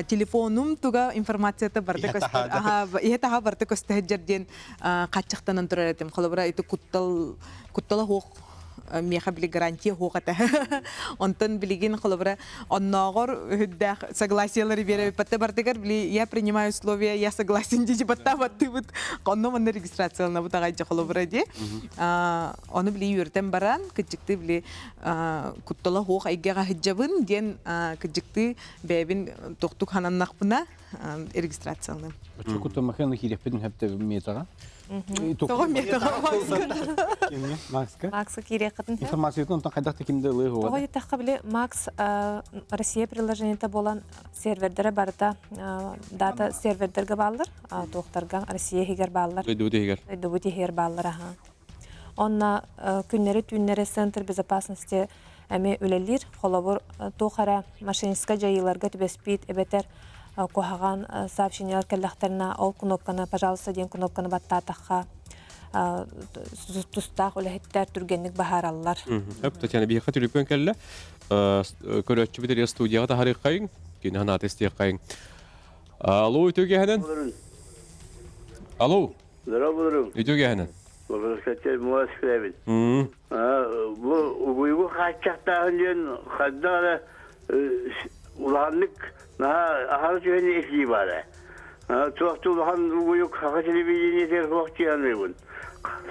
телефонум туга информацията барда көстөр аха иһэ таһа барта көстөр диэн хааччахтанан турар этим. Холобура, ити куттал куттала суох миэхэ били гарантия суох этэ. Онтон билигин холобура оннооҕор үһүддээх согласиялары биэрэбит бардыгар били я принимаю условия, я согласен дии баттаабаттыыбыт. Онно манна регистрацияланабыт аҕай дьэ холобура дии. Ону били үөрэтэн баран кыдьыктыы били куттала суох эйгэҕэ сылдьабын диэн кыдьыктыы бэйэбин тохтук хананнахпына регистрацияланым. Оччо куттаммакка киириэхпитин сөптө метаҕа. Тоҕо метаҕа Макска? Макска киириэххитин сөп. Информациятын онтон хайдах да кимде ылыы Тоҕо диэтэххэ, били Макс Россия приложениета буолан сервердэрэ барыта дата сервердэргэ бааллар, туохтарга Россия иһигэр бааллар. Дойдубут иһигэр. Дойдубут иһигэр бааллар аха. Онно күннэри-түүннэри Центр безопасности эмиэ үлэлиир. Холобур, туох эрэ мошенническай дьайыыларга түбэспит эбэтэр куһаҕан сообщениелар кэллэхтэринэ, ол кнопканы «пожалуйста» диэн кнопканы баттаатахха, тустаах үлэһиттэр түргэнник баһаараллар. Өп, Татьяна, биһиэхэ түлүпүөн кэллэ. Көрөөччүбүт эрэ студияҕа таһарыаххайыҥ, кини санаата истиэххэйиҥ. Алло, үтүө Алло. Здорово, Үтүө кэһэнэн. Возвращайтесь Москве. Бу угуйгу хааччахтааһын диэн хайдах эрэ улаханнык наһаа аһара түһэн этии баара. Туох улахан угуйук саха телевидениетигэр суох дии саныыбын.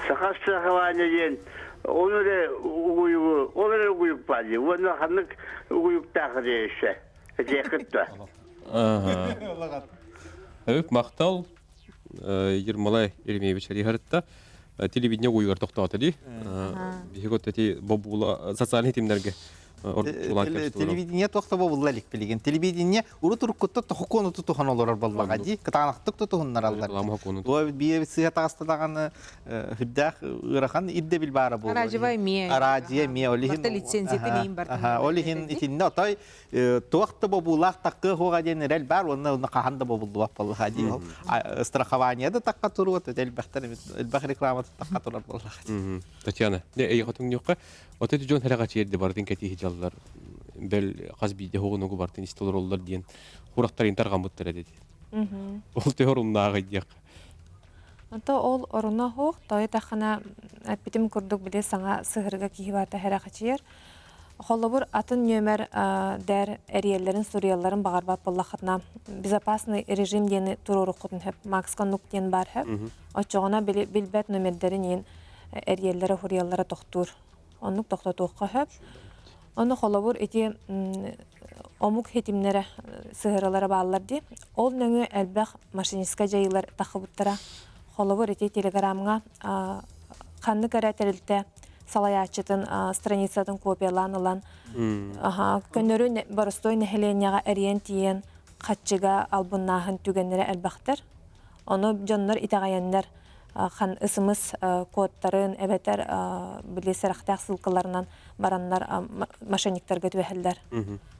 Саха страхование диэн ол эрэ угуйугу ол эрэ угуйук баар дии. Уонна ханнык угуйуктаах этиэххэ этиэххит да. Өп махтал Ермолай Еремеевич Ариһарытта телевидение уйугар тохтоото дии. Биһиги эти бобула социальный тимнерге Телевидение туохта бобулла илик билигин. Телевидение урут уруккутта тохукуону тутуһан олорор боллаҕа дии. Кытаанахтык тутуһуннараллар. Туо бие сыа таҕыста даҕаны үрдээх ыарахан ирдэбил баара буолуо. Араадьыба эмиэ. Араадьыйа эмиэ ол иһин. Барта лицензиятын иин бартын. Ол иһин итиннэ отой туох да бобуулаах таккыа хуоҕа диэн эрэл баар уонна онно хаһан да бобуллубат буоллаҕа дии. Ол страхование да такка туруот элбэхтэн элбэх реклама такка турар буоллаҕа. Татьяна, не эйиэхэ түҥнүөххэ От эти дьон хэрэҕэ чиэрди бардын кэтиһи дьаллар бэл хас биирдэ хоҕунугу бартын истэ олороллор диэн хурахтарын тарҕаммыттар эдит. Ол төһө оруннааҕый диэххэ. Онто ол оруна суох, тойо таххана эппитим курдук били саҥа сыһырга киһи барыта хэрэхичийэр. Холобур, атын нүөмэр дэр эрийэллэрин, суруйалларын баҕарбат буоллаххытына, безопасный режим диэни туруоруккутун сөп. Макс оннук диэн баар сөп. Оччоҕуна били билбэт номердэрин иин эрийэллэрэ, суруйаллара тохтуур. Оннук тохтотуохха сөп. Ону холобур ити омук хитимнэрэ сыһыралара бааллар дии. Ол нөҥүө элбэх машинистка дьайыылар таххыбыттара. Холобур ити телеграмҥа ханнык эрэ тэрилтэ салайааччытын страницатын копиялаан ылан көннөрү боростуой нэһилиэнньэҕэ эрийэн тиийэн хаччыга албыннааһын түгэннэрэ элбэхтэр. Ону дьоннор итэҕэйэннэр хан ысымыс кодтарын эбэтэр били сэрэхтээх ссылкаларынан бараннар мошенниктарга түбэһэллэр.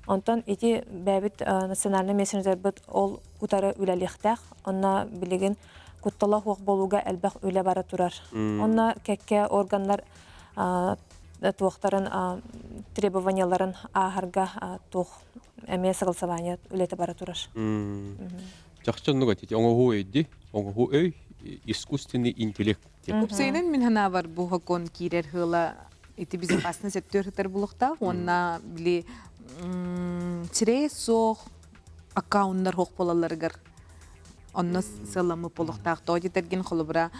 Онтон ити бэйэбит национальный мессенджербыт ол утары үлэлиэхтээх. Онно билигин куттала суох буолууга элбэх үлэ бара турар. Онно кэккэ органнар туохтарын требованияларын ааһарга туох эмиэ согласование үлэтэ бара турар. Чахчы оннук этити оҥоһуу өйдү, оҥоһуу өй, искусственный интеллект диэн. Упсайынан мин санаабар бу хокон киирэр хыла ити безопасность өттүөр сытар булуктаах уонна били сирэй суох аккауннар хоох буолалларыгар онно сыаламмыт буолуохтаах. Тоҕо диэтэргин холобура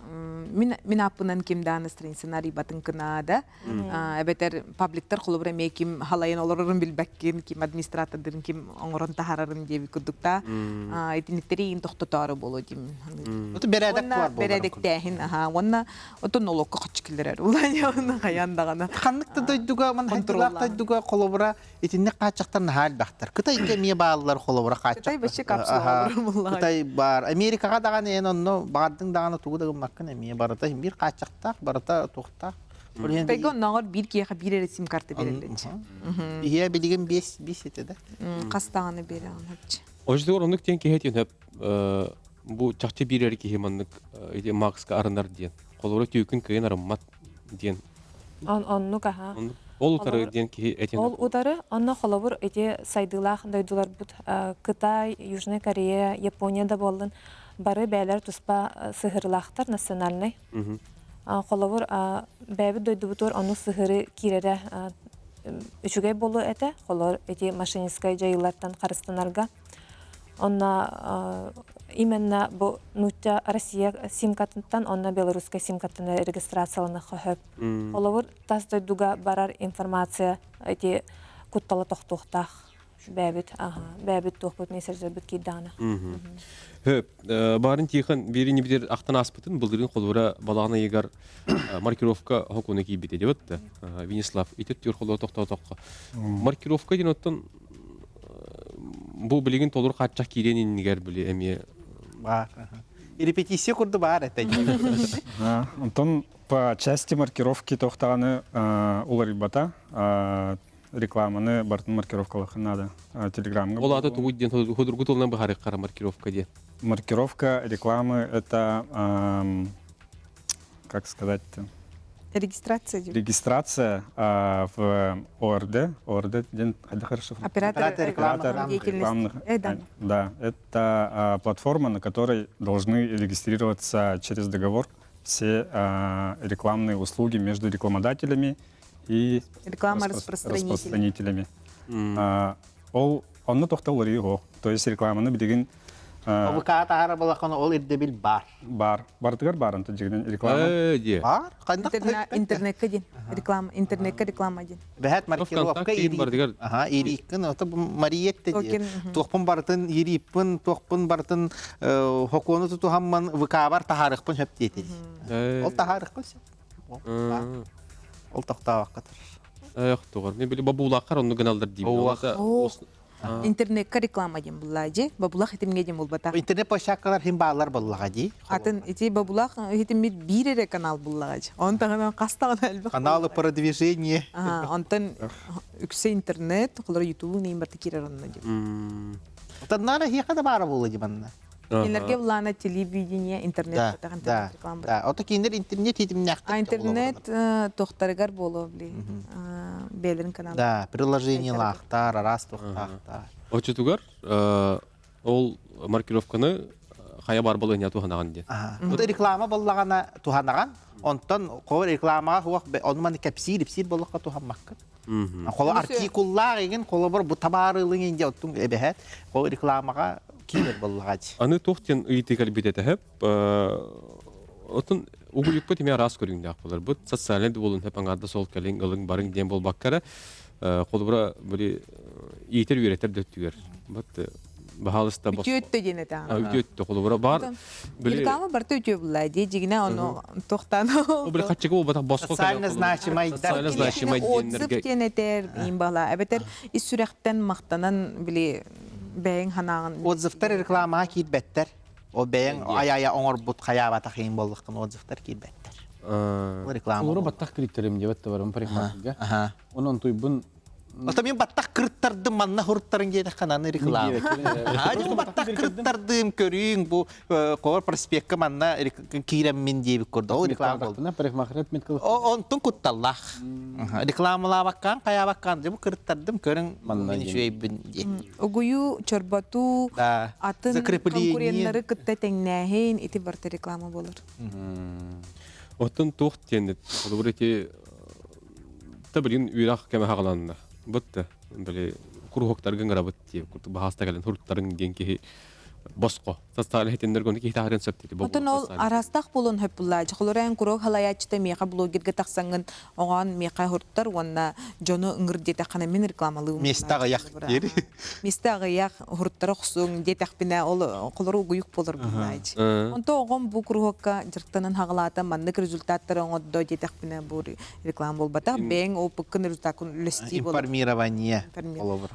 мин мин ааппынан ким дааны страницаны арыйбатын кынаада Эбэтэр пабликтар холобура эмиэ ким халайан олорорун билбэккин, ким администратордарын ким оҥорон таһаарарын диэбит курдук да итинниктери иин тохтотоору буолуо диим. Оту бэрээдэк Уонна бэрээдэктээһин, аха, уонна отон нолуокка хоччу киллэрэр улаан хайаан даҕаны. Ханнык да дойдуга, ман хайдылаах дойдуга холобура итинник хааччахтар наһаа элбэхтэр. Кытайга эмиэ бааллар холобура хааччах. Кытай вообще капсула Кытай баар. Америкаҕа даҕаны эн онно баҕардыҥ даҕаны тугу да гыммаккын эмиэ барыта биир хааччахтаах, барыта туохтаах. Кытайга оннооҕор биир киһиэхэ биир эрэ сим-карта берэллэр. Иһэ билигин биэс биэс этэ да. Хас даҕаны биэрэҕин хапчы. Ождугар оннук диэн киһи этиэн хөп бу чахчы биир эрэ киһи маннык ити Макска арынар диэн. Холобура түүкүн кыайан арыммат диэн. Оннук аха. Ол утары диэн киһи этиэн Ол утары онно холобур ити сайдыылаах дойдуларбыт Кытай, Южная Корея, Япония да буоллун бары бэйэлэр туспа сыһыарылаахтар национальнай. Холобур, бэйэбит дойдубутугар ону сыһыары киирэрэ үчүгэй буолуо этэ. Холобур, ити мошенническай дьайыылартан харыстанарга. Онно именно бу нуучча Россия симкатыттан онно белорусскай симкаттан регистрацияланыхха сөп. Холобур, тас дойдуга барар информация ити куттала тохтуохтаах. Бэйэбит, бэйэбит туохпут мессенджербит киирдэҕинэ. Хөп, баарын Тихон биирини битер ахтан ааспытын былырыын холура балаҕан ыйыгар маркировка хокуну киирбитэ диэбит да. Венислав, ити түр холура тохтоотоххо. Маркировка диэн оттон бу билигин толору хааччах киириэн иннигэр били эмиэ Баар. Репетиция курду баар этэ. Онтон по части маркировки тохтаҕаны уларыйбата рекламаны барытын маркировкалыахха наада. Телеграмҥа. Ол аата тугуй диэн худургу тылынан быһаарыахха маркировка диэн. Маркировка рекламы это как сказать-то? Регистрация. Регистрация в ОРД. ОРД день хорошо. Оператор рекламных. Да. Да, это платформа, на которой должны регистрироваться через договор все рекламные услуги между рекламодателями и реклама распространителями. Ол онно тохтол уларыйыы То есть рекламаны билигин ВК таһара балахан ол ирдэбил бар. Бар. Бартыгар бар онто дьигинен реклама. Бар. Интернетке дин. Реклама. Интернетке реклама дин. Бэһэт маркировка бардыгар. Аха, ирииккин ото Мариетте ди. Туохпун бартын ирииппин, туохпун бартын хокуону тутухаммын ВК-бар таһаарыхпын сөп диэтин. Ол таһаарыхпын сөп. Ол тохтообокко турар. Эх, тоҕор. Мен били бабуулааххар онну гыналлар диибин. Оо, интернекка реклама диэн буллаа дии. Бабулах хитимҥэ диэн буолбатах. Интернет площадкалар хим бааллар буоллаҕа дии. Атын ити бабулах хитиммит биир эрэ канал буллаҕа дии. Он таһынан хас даҕаны элбэх Каналы продвижения. Онтон үксэ интернет, холоро ютубу нейм барта киирэр онно диэн. Оттон эһиэхэ да баара буолла дии манна. Кинилэргэ былаана телевидение, интернет Да, батах интернет да, реклама. да. Ото кинилэр интернет хитимнээхтик А интернет тохтарыгар буолуо били бэйэлэрин канал. Да, приложениелаахтар, араас туохтаахтар. Оччотугар ол маркировканы хайа бар балыһыня туһанаҕын диэн. Бу реклама боллаҕана туһанаҕан, онтон хор рекламаҕа хуох ону маны кэпсиир ипсиир боллохха туһаммаккын. Холо артикуллаах игин холобур бу табаарылыҥ инде оттун эбэһэт хол рекламаҕа киирэр боллаҕа Аны туох диэн ыйытыы кэлбит этэ отун угуйукпут эмиэ араас көрүҥнээх болар. Бу социальный буолун хөп аҥаарда сол кэлиҥ ылыҥ барыҥ диэн буолбакка эрэ холобура били иитэр үөрэтэр да өттүгэр. Вот баһаалыста Үтүө өттө диэн этэ. Үтүө өттө холобура бар. Реклама барыта үтүө булла дии дьигинэ ону тохтан. Ол били хаччыга буолбатах босхо Социально значимайдар. Социально значимай Отзыв диэннэргэ диэн этэр иин бала. Эбэтэр ис сүрэхтэн махтанан били бэйэҥ ханаҕын. Отзывтар рекламаҕа киирбэттэр. Ол бэйэҥ ай-ая оҥорбут хайаабатах иин буоллаххын отзывтар киирбэттэр. Ол реклама. Олору баттах кириттэрим диэбэт да барым парикмахерга. Онон туйбун Ото мен баттах кырыттардым манна хуруттарын диэтэххэ аны реклама. Аадьым баттах кырыттардым көрүүҥ бу Ковар проспекка манна киирэммин диэбит курдук. Ол реклама болду. Парикмахер Онтун кутталлаах. Рекламалаабаккаан хайаабаккаан дьэ бу кырыттардым көрүҥ манна үчүгэйбин дии. Угуйу, чорботуу, атын конкуреннары кытта тэҥнээһин ити барыта реклама болор. Оттон туох диэн холобур ити та билин үөрэх кэмэ хаҕаланна. Бытты били куруһуктаргын гырабыт дии курдук баһааста кэлэн хуруттарыҥ диэн киһи босхо социальный хитиннэр гону киһи таһарын сөп диэти Отон ол араастаах буолуон хөп буллаачы. Холорайан курок халаяччыта миэхэ блогерга тахсаҥҥын оҕоон миэхэ хуруттар уонна дьону ыҥыр диэтэххинэ мин рекламалыым. Места аҕыйах диэри. Места аҕыйах хуруттара охсуҥ диэтэхпинэ ол холору угуйук буолар буллаачы. Онто оҕом бу куруһуокка дьарыктанан хаҕалаата маннык результаттары оҥордо диэтэхпинэ бу реклама буолбатах. Бэйэҥ опыккын результаккын үллэстии буолар. Информирование.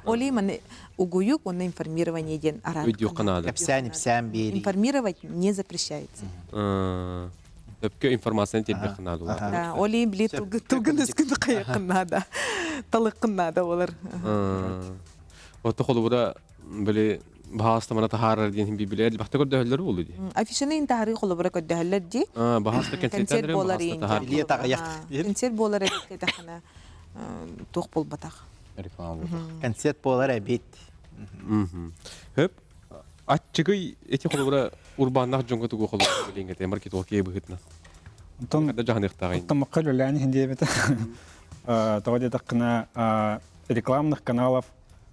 Оли маны угуйук уонна информирование диэн араас. Өйдүөххэ наада. Кэпсээн ипсээн биэрии. Информировать не запрещается. Өпкө информацияны тиэрдиэххэ наада улаатар. Оли били тылгын өскүн хайыаххын наада. Талыккын наада болар. Отто холобура били баһааста мана таһаарар диэн билэр элбэхтэ көрдөһөллөр буолу дии. Афишаны интаһарыы холобура көрдөһөллөр дии. Баһааста концерт буолар Билиэ таҕыйах. Концерт буолар эбит туох буолбатах. Реклама буолбатах. Концерт буолар эбит. Хөп аччыгый эти холобура урбааннаах дьоҥҥо тугу холобура билиҥҥэ маркетолог киһи быһыытынан. Онтон да дьаһаныахтааҕый. Оттон макка үлэлээн иһин диэбитэ. Тоҕо диэтэххинэ рекламных каналов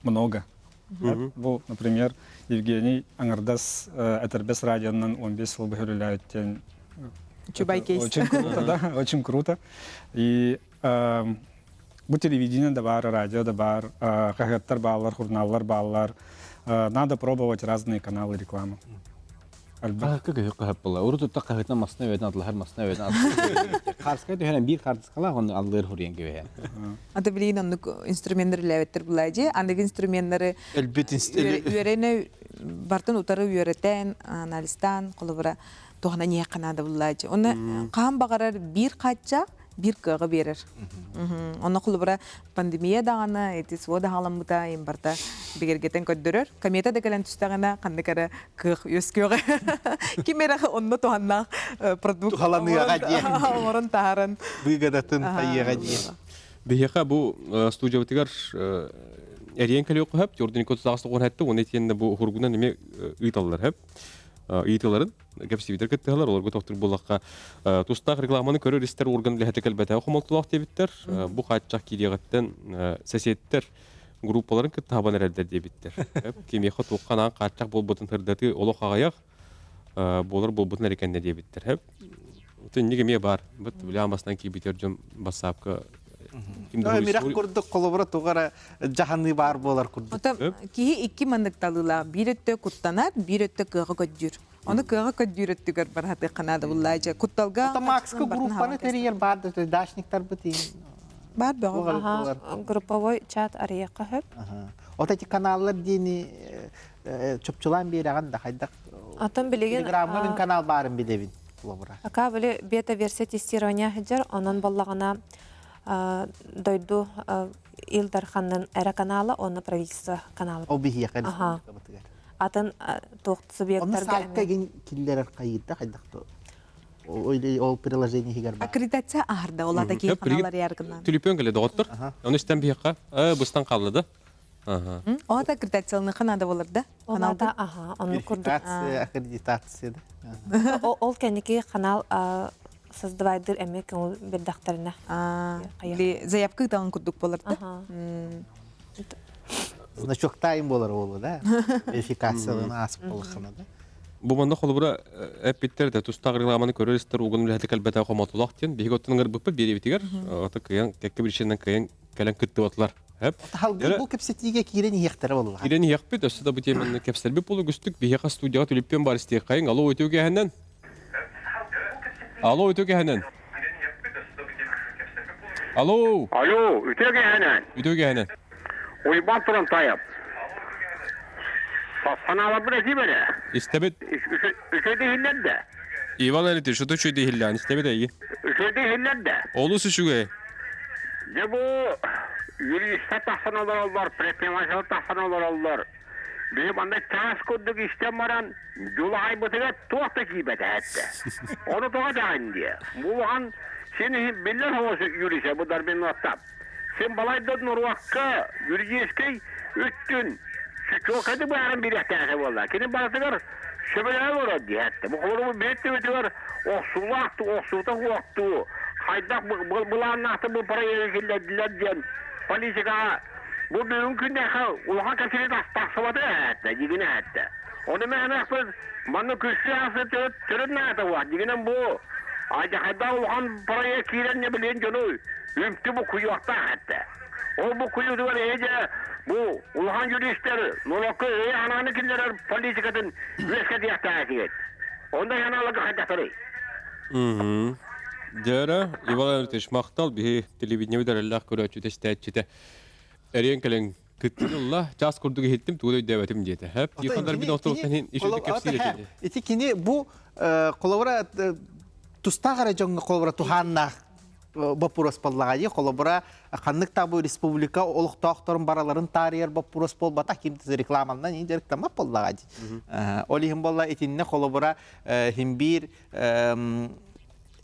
много. Бу, например, Евгений Аңардас Этэрбэс радионан 15 сыл быһа Чубай кейс. Очень круто, да, очень круто. И бу телевидение да бар, радио да бар, хаһыаттар бааллар, журналлар бааллар. Надо пробовать разные каналы рекламы. Хаһыкка көһү хаһыппыла. Урут utta хаһытна масна өйден атлахар масна өйден атлахар. Карска түһәрен бир картыскала оны аллыр хуриен кебеһен. Ата билигин оннук инструменттар үлээбэттэр булаажы. Аныгы инструменттары Өлбүт үөрэне бартын утары үөрэтэн, анализтаан, холобура туһана ниэххэ наада буллаачы. Оны хаан баҕарар биир хаачча биир кыаҕы биэрэр. Онно холобура пандемия даҕаны, ити СВО даҕаламмыта им барта бигэргэтэн көрдөрөр. Комета да кэлэн түстэҕинэ ханнык эрэ кыах үөскүөҕэ. Ким эрэ онно туһаннаах продукт Тухаланыаҕа диэн. оҥорон таһааран. Быыгадатын хайыаҕа диэн. Биһиэхэ бу студиябытыгар эриэн кэлиэххэ сөп, Жордан Николаевич тоҕон хэтте, уонна итиэннэ бу уһургунан эмиэ ыыталлар сөп. Ыйытыыларын кэпсиибитэр кыттыһалар, олорго тохтур буоллахха тустаах рекламаны көрөр истэр орган үлэһитэ кэлбэтэ хомолтолоох диэбиттэр. Бу хааччах киириэҕиттэн сэсиэттэр группаларын кытта хабан эрэллэр диэбиттэр. Кимиэхэ туохха анаан хааччах буолбутун сырдатыы олох аҕыйах буолар буолбутун эрэ кэннэ диэбиттэр. Инник эмиэ баар. Быт билэ амасынан киирбитер дьон бассаапка Мирах курдук холобура тугара дьаһаныы баар буолар курдук. Ота киһи икки маннык талыылаах. Биир өттө куттанар, биир өттө кыаҕа көддүүр. Ону кыаҕа көддүүр өттүгэр барахатыахха наада буллаача. Кутталга Ота Макска группаны тэрийэр баар да дачниктарбыт. Бар бөҕө. Аха, групповой чат арыйыахха сөп. От эти каналлар диэни чопчулаан биэрэҕин да хайдах Атын билигин Телеграмҥа мин канал баарын билэбин холобура. Ака били бета-версия тестирования сылдьар, онон боллаҕына дойду Ил Дарханнын эрэ канала, онно правительство канала. Ол биһиэхэ республикабытыгар. Атын туох субъекттарга Онно сайтка эгин киллэрэр хайыыта хайдах ол приложение иһигэр баар. Аккредитация аһарда, ол ата киһи каналлар яргынан. Түлүпүөн кэлэ доҕоттор. Ону истэн биһиэхэ быстан хаалла да. Ол ата аккредитацияланыхха наада болар да? Каналда аха, оннук курдук. Аккредитация, аккредитация да. Ол кэнники канал создавайдыр эмиэ көҥүл бэрдэхтэринэ. Заявка ытаҕын курдук болар да? Значоктайым болар болу да. Верификацияларын ааспыт болахына да. Бу манна холобура эппиттэр да тустаах рекламаны көрөр истэр угун үлэһити кэлбэтэ хомотулах диэн биһиги оттон ыҥырбыппыт биэриэбитигэр ото кыйан кэккэ причинанан кыйан кэлэн кыттыбатылар. Халгы бу кэпсэтиигэ киирэн иһиэхтэрэ буолла. Киирэн иһиэхпит, өссө да бу теманы кэпсэрбит болу үгүстүк биһиэхэ студияҕа түлүппүөн бар истиэххэйиҥ. Алло, үтүө кэһэнэн. Алло, үтүө кэһэнэн. Алло. Алло, үтүө кэһэнэн. Үтүө кэһэнэн. Уйбан туран тайап. Санааларбын этиим эрэ. Истэбит. Үчүгэй иһиллэр да. Иван Алитович, что үчүгэй иһиллээн, истэбит эйигин. Үчүгэй иһиллэр да. Олус үчүгэй. Дьэ бу юристар тахсан олороллор, предпринимателлэр тахсан олороллор. Биһи манна чаас курдук истэн баран, дьулаҕайбытыгар туох да киирбэтэ эттэ. Ону тоҕо даҕан диэ. Бу улахан син биллэр соҕус юрист бу Дарбин Оттап. Син балайда норуокка юридическэй өттүн чуолкайдык быһааран биэриэхтээх буолла. Кини барытыгар сөбүлэһэ олорор диэхтэ. Бу холобур бэйэ төбөтүгэр охсуулаах дуу, охсуута суох дуу, хайдах былааннаахтык бу проегы киллэрдилэр диэн политикаҕа бу бүгүн күннээххэ улахан кэпсэтии тахсыбата эһээттэ, дьигинэ эһээттэ. Ону мээнэхпит манна күссе асы төрүт наада уа. Дьигинэн бу хайдах улахан проект киирэн не билиэн дьону үмтү бу куйуохтаах этте. Ол бу куйуутугар эһиги бу улахан юристэр норуокка өйө санааны киллэрэр политикатын үөскэтиэхтээх этигит. Онно санааларга хайдахтарый? Дьара, Иван Ильич, махтал биһи телевидениебит эрэллээх көрөөччүтэ истээччитэ. Эриэн кэлэн кыттыны ылла, чаас курдук иһиттим, тугу да өйдөөбөтүм диэтэ. Хэп, Тихон Дарбин ортоттан иһин ишүдүк кэпсиир этини. Ити кини бу холобура тустаах эрэ дьоҥҥо холобура туһааннаах боппуруос буоллаҕа дии. Холобура, ханнык да бу республика олохтоохторун бараларын таарыйар боппуруос буолбатах, ким да рекламанан иин дьарыктаммат буоллаҕа дии. Ол иһин буолла итиннэ холобура хин биир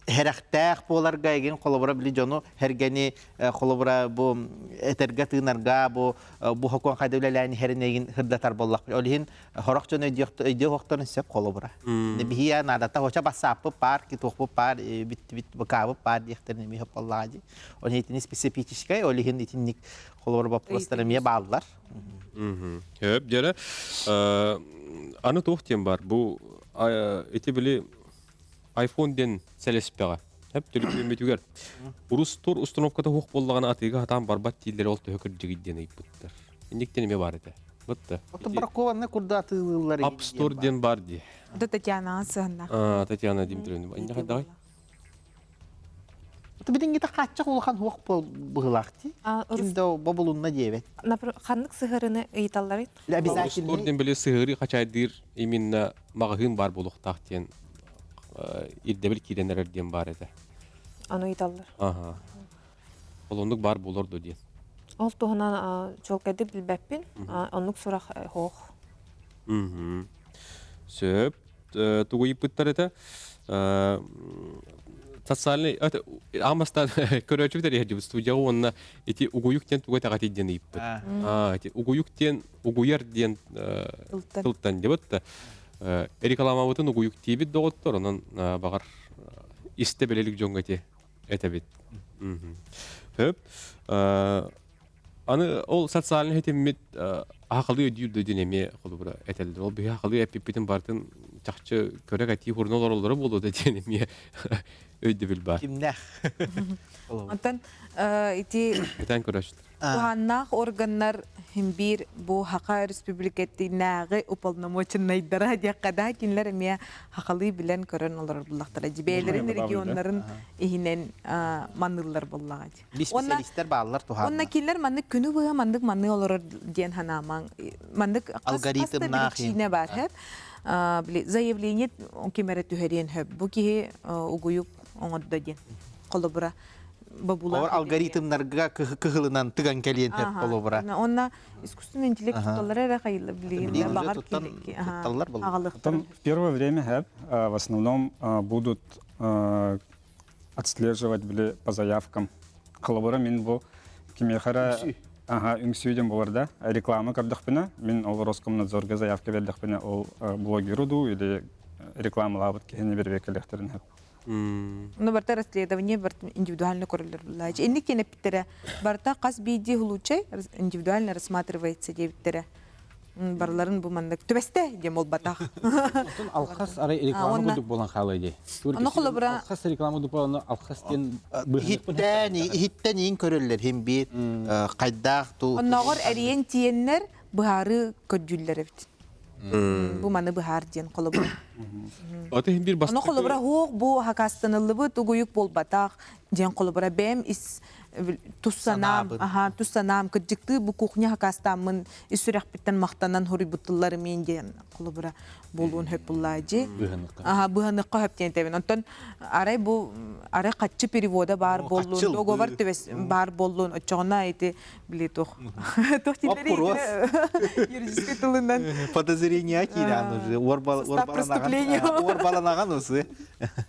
Хэрэхтээх буоларга эгин холобура били дьону хэргэни холобура бу этэргэ тыынарга бу бу хокуон хайда үлэлээн иһэрин эгин хырдатар буоллах. Ол иһин хорох дьон өйдүөх охторун сөп холобура. Биһиэ наадата хоча бассааппыт паар, китуохпут паар, бит бит быкаабыт паар диэхтэрин эмиэ боллаҕа дии. Ол иһин итини специфическай, ол иһин итинник холобура боппуруостар эмиэ бааллар. Хөп дьэрэ. Аны туох диэн бар бу ити били iPhone диэн сэлэспэҕэ. Хөп төлөпүөммүтүгэр. Урус тур установката суох буоллаҕына атыыга хатаан барбат дииллэр ол төһө кырдьыгый диэн ыйыппыттар. Инниктэн эмиэ баар этэ. Бытта. Ото бракованный курда атыылыыллар App Store диэн бар дии. Да Татьянаҕа сыһынна. А, Татьяна Дмитриевна. Инне хайдаҕай? Ото билиҥҥитэ хааччах улахан хуох быһылаах дии. Ким да бобулунна диэбэт. Ханнык сыһырыны ыйыталларый? Обязательно. Store диэн били сыһыры хачайдыыр именно маҕаһыын баар буолуохтаах диэн ирдэбил киирэн эрэр диэн баар этэ. Аны ыйыталлар. Аха. Ол оннук баар буолар дуо диэн. Ол туһунан чуолкайдык билбэппин. Оннук сурах суох. Сөп. Тугу ыйыппыттар этэ? Социальный аан бастаан көрөөччүбүт эрийэрдибит студияҕа уонна ити угуйук диэн тугу этэҕэтий диэн ыйыппыт. Ити угуйук диэн угуйар диэн тылтан диэбит да рекламабытын угуйук диибит доҕоттор онон баҕар истэ билэлик дьоҥҥо ити этэбит. Хөп. Аны ол социальный ситиммит аһақалыы өйдүүр да диэн эмиэ холобура этэллэр. Ол биһи аһақалыы эппиппитин барытын чахчы көрө кэтии хурна олороллоро буолуо да диэн эмиэ өйдөбүл баар. Кимнээх? Онтон ити Кэтээн көрөөччүлэр. Туһааннаах органнар химбиир бу Хаха Республикатынааҕы уполномоченнайдара диэххэ да кинилэр эмиэ хахалыы билэн көрөн олорор буллахтара. Бэйэлэрин регионнарын иһинэн маныыллар буоллаҕа дии. Специалистер бааллар туһаанна. Онна кинилэр маннык күнү быһа маннык маныы олорор диэн ханаамаҥ. Маннык алгоритмнаах биричиинэ баар хэп. Били заявление ким эрэ түһэриэн хөп. Бу киһи угуйук оҥордо диэн. Холобура бобулар. Алгоритмнарга кыһылынан тыган кэлиэн хөп холобура. Онна искусственный интеллект тутталлар эрэ хайылла билигин баҕар тутталлар Потом в первое время хэп в основном будут отслеживать били по заявкам. Холобура мин бу кимиэхэ Ага, үҥсүү диэн буолар да. Реклама көрдөхпүнэ, мин ол Роскомнадзорга заявка бердехпинэ, ол блогеру дуу или рекламалаабыт киһини бэрбиэккэлиэхтэрин сөп. Ну, барта расследование барта индивидуально көрөллөр буллаачы. Инник кенеппиттере барта хас биирдии случай индивидуально рассматривается диэбиттэрэ. Барыларын бу маннык түбэстэ диэн буолбатах. Оттон алхас арай реклама курдук буолан хаалай дии. Ону холобура алхас реклама курдук буолан алхас диэн иһиттэн иһиттэн иин көрөллөр хим биир хайдаах ту Оннооҕор эриэн тиэннэр быһаарыы көрдүүллэр эбит. Бу маны быһаар диэн холобура. Аты хим биир Ону холобура хуох бу хакастаныллыбыт угуйук буолбатах диэн холобура бэйэм ис тус санаам, аха, тус санаам кырдьыктыы бу кухня хакастааммын ис сүрэхпиттэн махтанан хоруйбуттуллар миин диэн холобура буолуон хөп буллаажи. Аха, быһаныхха хөп диэн тэбин. Онтон арай бу арай хаччы перевода баар боллун, договор түбэс баар боллун, оччоҕуна ити били туох туох тиллери юридический тылынан подозрение киирэн уже уорбаланаган усы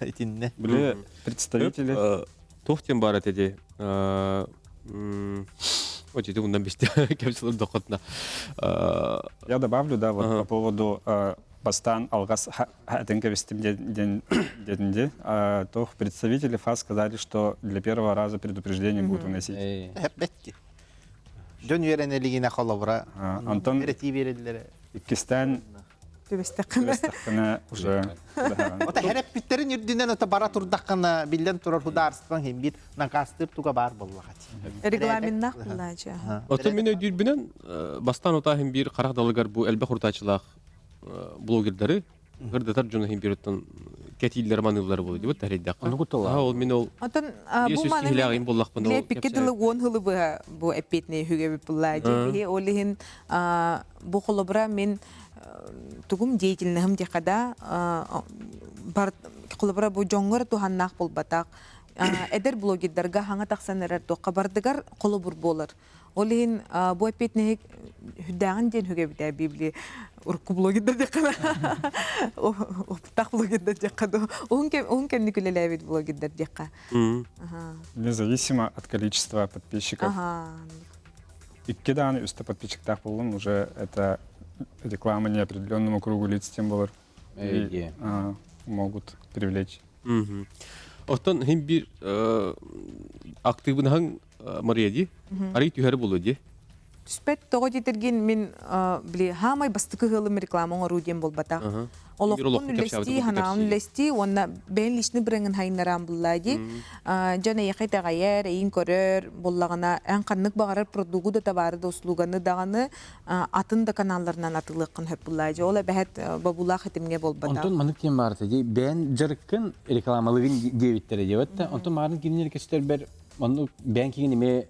итинне. Били представители Туох диэн баар этэ дии Ити ундан бисте кэпсэлэр дохотна. Я добавлю, да, вот по поводу бастан алгас кэбистим дединди. То представители ФАС сказали, что для первого раза предупреждение будут выносить. Бетти. Дьон үөрэнэлигинэ холобура. Антон иккистэн Түбэстэххинэ уже Ота хэрэппиттерин үрдүнэн ота бара турдаххына биллэн турар худаарстван хин бир накастыр туга бар боллахат. Регламеннах булаача. Ото мен өйдүүрбүнэн бастан отааһын биир харах далыгар бу элбэх урутаачылаах блогердары ырдатар дьону иһин биир кэтииллэр маныыллар буолуо дибит тарыйдахха. Ону кутталаа. Ол мин ол Отон бу маны киһилээҕин буллахпын ол пикке дылы уон хылы быһа бу эппиэтинэй үһүгэбит буллаа дии. Ол иһин бу холобура мин тугум деятельностым диэхэ да бар холобура бу дьоҥҥор туһаннаах буолбатах эдэр блогердарга хаҥа тахсан эрэр туохха бардыгар холобур буолар. Ол иһин бу эппиэтинэһи хүдээҕин диэн хүгэбитэ библи урукку блогердар диэххэ опыттаах блогердар диэххэ уһун кэмник үлэлээбит блогердар диэххэ. Независимо от количества подписчиков. Икки дааны үстэ подписчиктаах боллун уже это реклама неопределенному кругу лиц тем болар и могут привлечь. Оттон хим бир активныһаң Мария ди, арый түһәре болу ди. Түспэт тоҕо диэтэргин мин били хаамай бастакы ыалым реклама оҥоруу диэн буолбатах. Олохпун үллэстии, ханаабын үллэстии уонна бэйэн личный брендин хайыннараан буллаа дии. Дьон эйиэхэ итэҕэйэр, эйин көрөр буоллаҕына, эн ханнык баҕарар продугу да табаары да услуганы даҕаны атын да каналларынан атыылыаххын сөп буллаа дии. Ол эбэһэт бобуулаах этимҥэ буолбатах. Онтон маннык диэн баарта дии, бэйэн дьарыккын рекламалыгын диэбиттэрэ диэбэт да, онтон маарын кинилэр көстөрбөр маннык бэйэн кигин эмиэ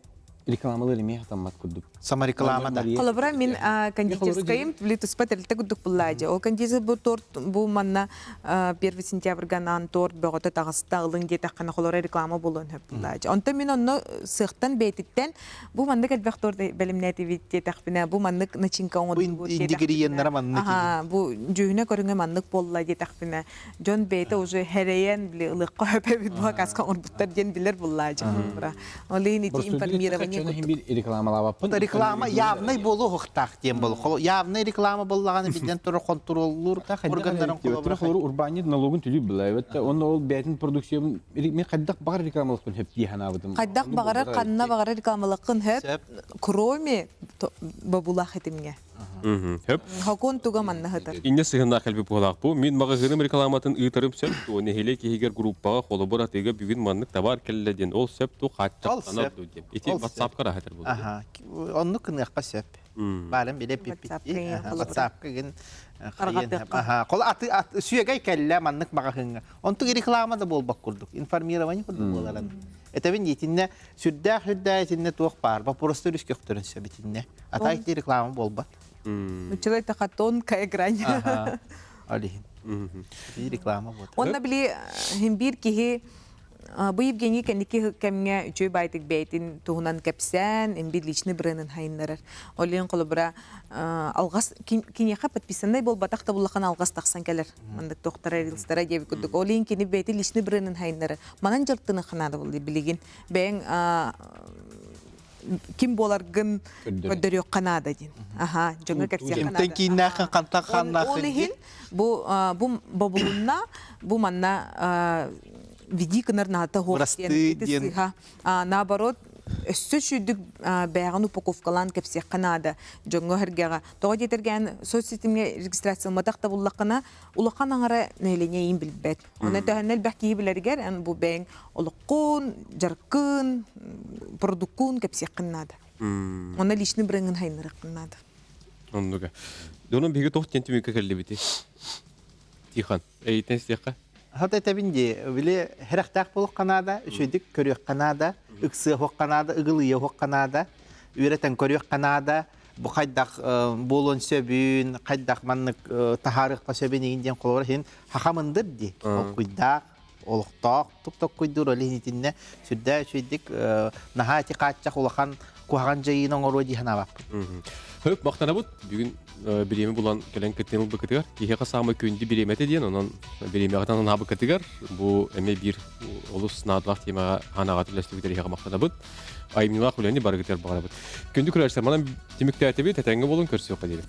рекламалар эмиэ хатаммат курдук. Самореклама да. Холобура мин кондитерскайым били туспа тэрилтэ курдук буллаа дии. Ол кондитер бу торт бу манна 1 сентябрьга анаан торт бөҕөтө таҕыста ылыҥ диэтэххинэ холоро реклама буолуон сөп буллаа дии. Онтон мин онно сыахтан бэйэтиттэн бу маннык элбэх торт бэлэмнээтибит диэтэхпинэ бу маннык начинка оҥордубут ингредиеннара маннык Аха, бу дьүһүнэ көрүҥэ маннык буолла диэтэхпинэ дьон бэйэтэ уже хэрэйэн били ылыахха сөп эбит бу акааска оҥорбуттар диэн билэр буллаа дьон Ол иһин ити информирование курдук. Бир рекламалаабаппын. Реклама явнай буолуохтаах диэн бол. Явнай реклама боллаҕаны билэн турар контроллуур органнарын холобура. Урбаанньыт налогун төлүүр билээбит. Онно ол бэйэтин продукциябын мен хайдах баҕар рекламалыкпын хөп дии санаабытым. Хөп. Хокун туга манна хытар. Инне сыһыннаах кэлби буолаах бу. Мин маҕаһыыным рекламатын ыытарым сөп дуо? Нэһилиэк иһигэр группаҕа холобур атыыга бүгүн маннык табаар кэллэ диэн ол сөп дуу хааччахтанар дуу диэн. Ити WhatsApp-ка раһатар буолуо. Аха. Оннук гыныахха сөп. Баарын билэ пиппит. WhatsApp-ка гин Аха. Кол аты сүөгэй кэллэ маннык маҕаһыыҥҥа. Онтук реклама да буолбат курдук. Информирование курдук буоларан. Этэбин итиннэ сүрдээх сүрдээх итиннэ туох баар. Вопростар үс көхтөрүн сөп итиннэ. А так реклама буолбат. Училай таха тонкая грань. Алихин. Реклама буолар. Онна били химбир киһи бу Евгений кэнники кэмҥэ үчүгэй баайтык бэйэтин туһунан кэпсээн, имбир личный брендин хайыннарар. Ол иһин холобура алҕас киниэхэ подписанный буолбатах да буллахан алҕас тахсан кэлэр. Маннык тохтара рилстара диэбит курдук. Ол иһин кини бэйэтин личный брендин хайыннарар. Манан дьарыктаныахха наада буолла билигин. Бэйэҥ ким буоларгын көрдөрүөххэ наада диэн. Аха, дьоҥҥо кэпсиэххэ наада. Кимтэн кииннээххин, хантан хааннааххын. Ол иһин бу бу бобулунна, бу манна види гынар наата хуох диэн сыыһа. Наоборот, өссө сүүрдүк бэйэҕин упаковкалаан кэпсиэххэ наада дьоҥҥо сэргэҕэ. Тоҕо диэтэргээн соцсетимҥэ регистрацияламматах да буллаххына, улахан аҥара нэһилиэнньэ эйиин билбэт. Онон төһөннө элбэх киһи билэригэр эн бу бэйэҥ олоххун, дьарыккын, продуккун кэпсиэххин наада. Онно личный брендин хайыннарыаххын наада. Оннуга. Донон биһиги туох диэн түмүккэ кэллибити? Тихон, эйитен истиэххэ. Хат этэбин дии, били хэрэхтээх буолуохха наада, үчүгэйдик көрүөххэ наада, ыксыахха наада, ыгылыйыахха наада, үөрэтэн көрүөххэ наада, бу хайдах буолуон сөбүн, хайдах маннык таһаарыахха сөбүн игин диэн холобур иһин хахамындыр дии. Толкуйдаах, олохтоох тук токкуйдуур ол иһин итиннэ сүрдээх үчүгэйдик наһаа ити хааччах улахан куһаҕан дьайыыны оҥоруо дии санаабаппын. Хөп махтанабыт. Бүгүн бириэмэ булан кэлэн кыттыын ылбыкытыгар киһиэхэ саамай күндү бириэмэтэ диэн, онон бириэмэҕитин анаабыккытыгар бу эмиэ биир олус наадалаах темаҕа анаҕа үллэстибит эһиэхэ махтанабыт. Айымньылаах үлэни барыгытыгар баҕарабыт. Күндү көрөөччүлэр, манан түмүктээтибит, этэҥҥэ буолун, көрсүөххэ диэри.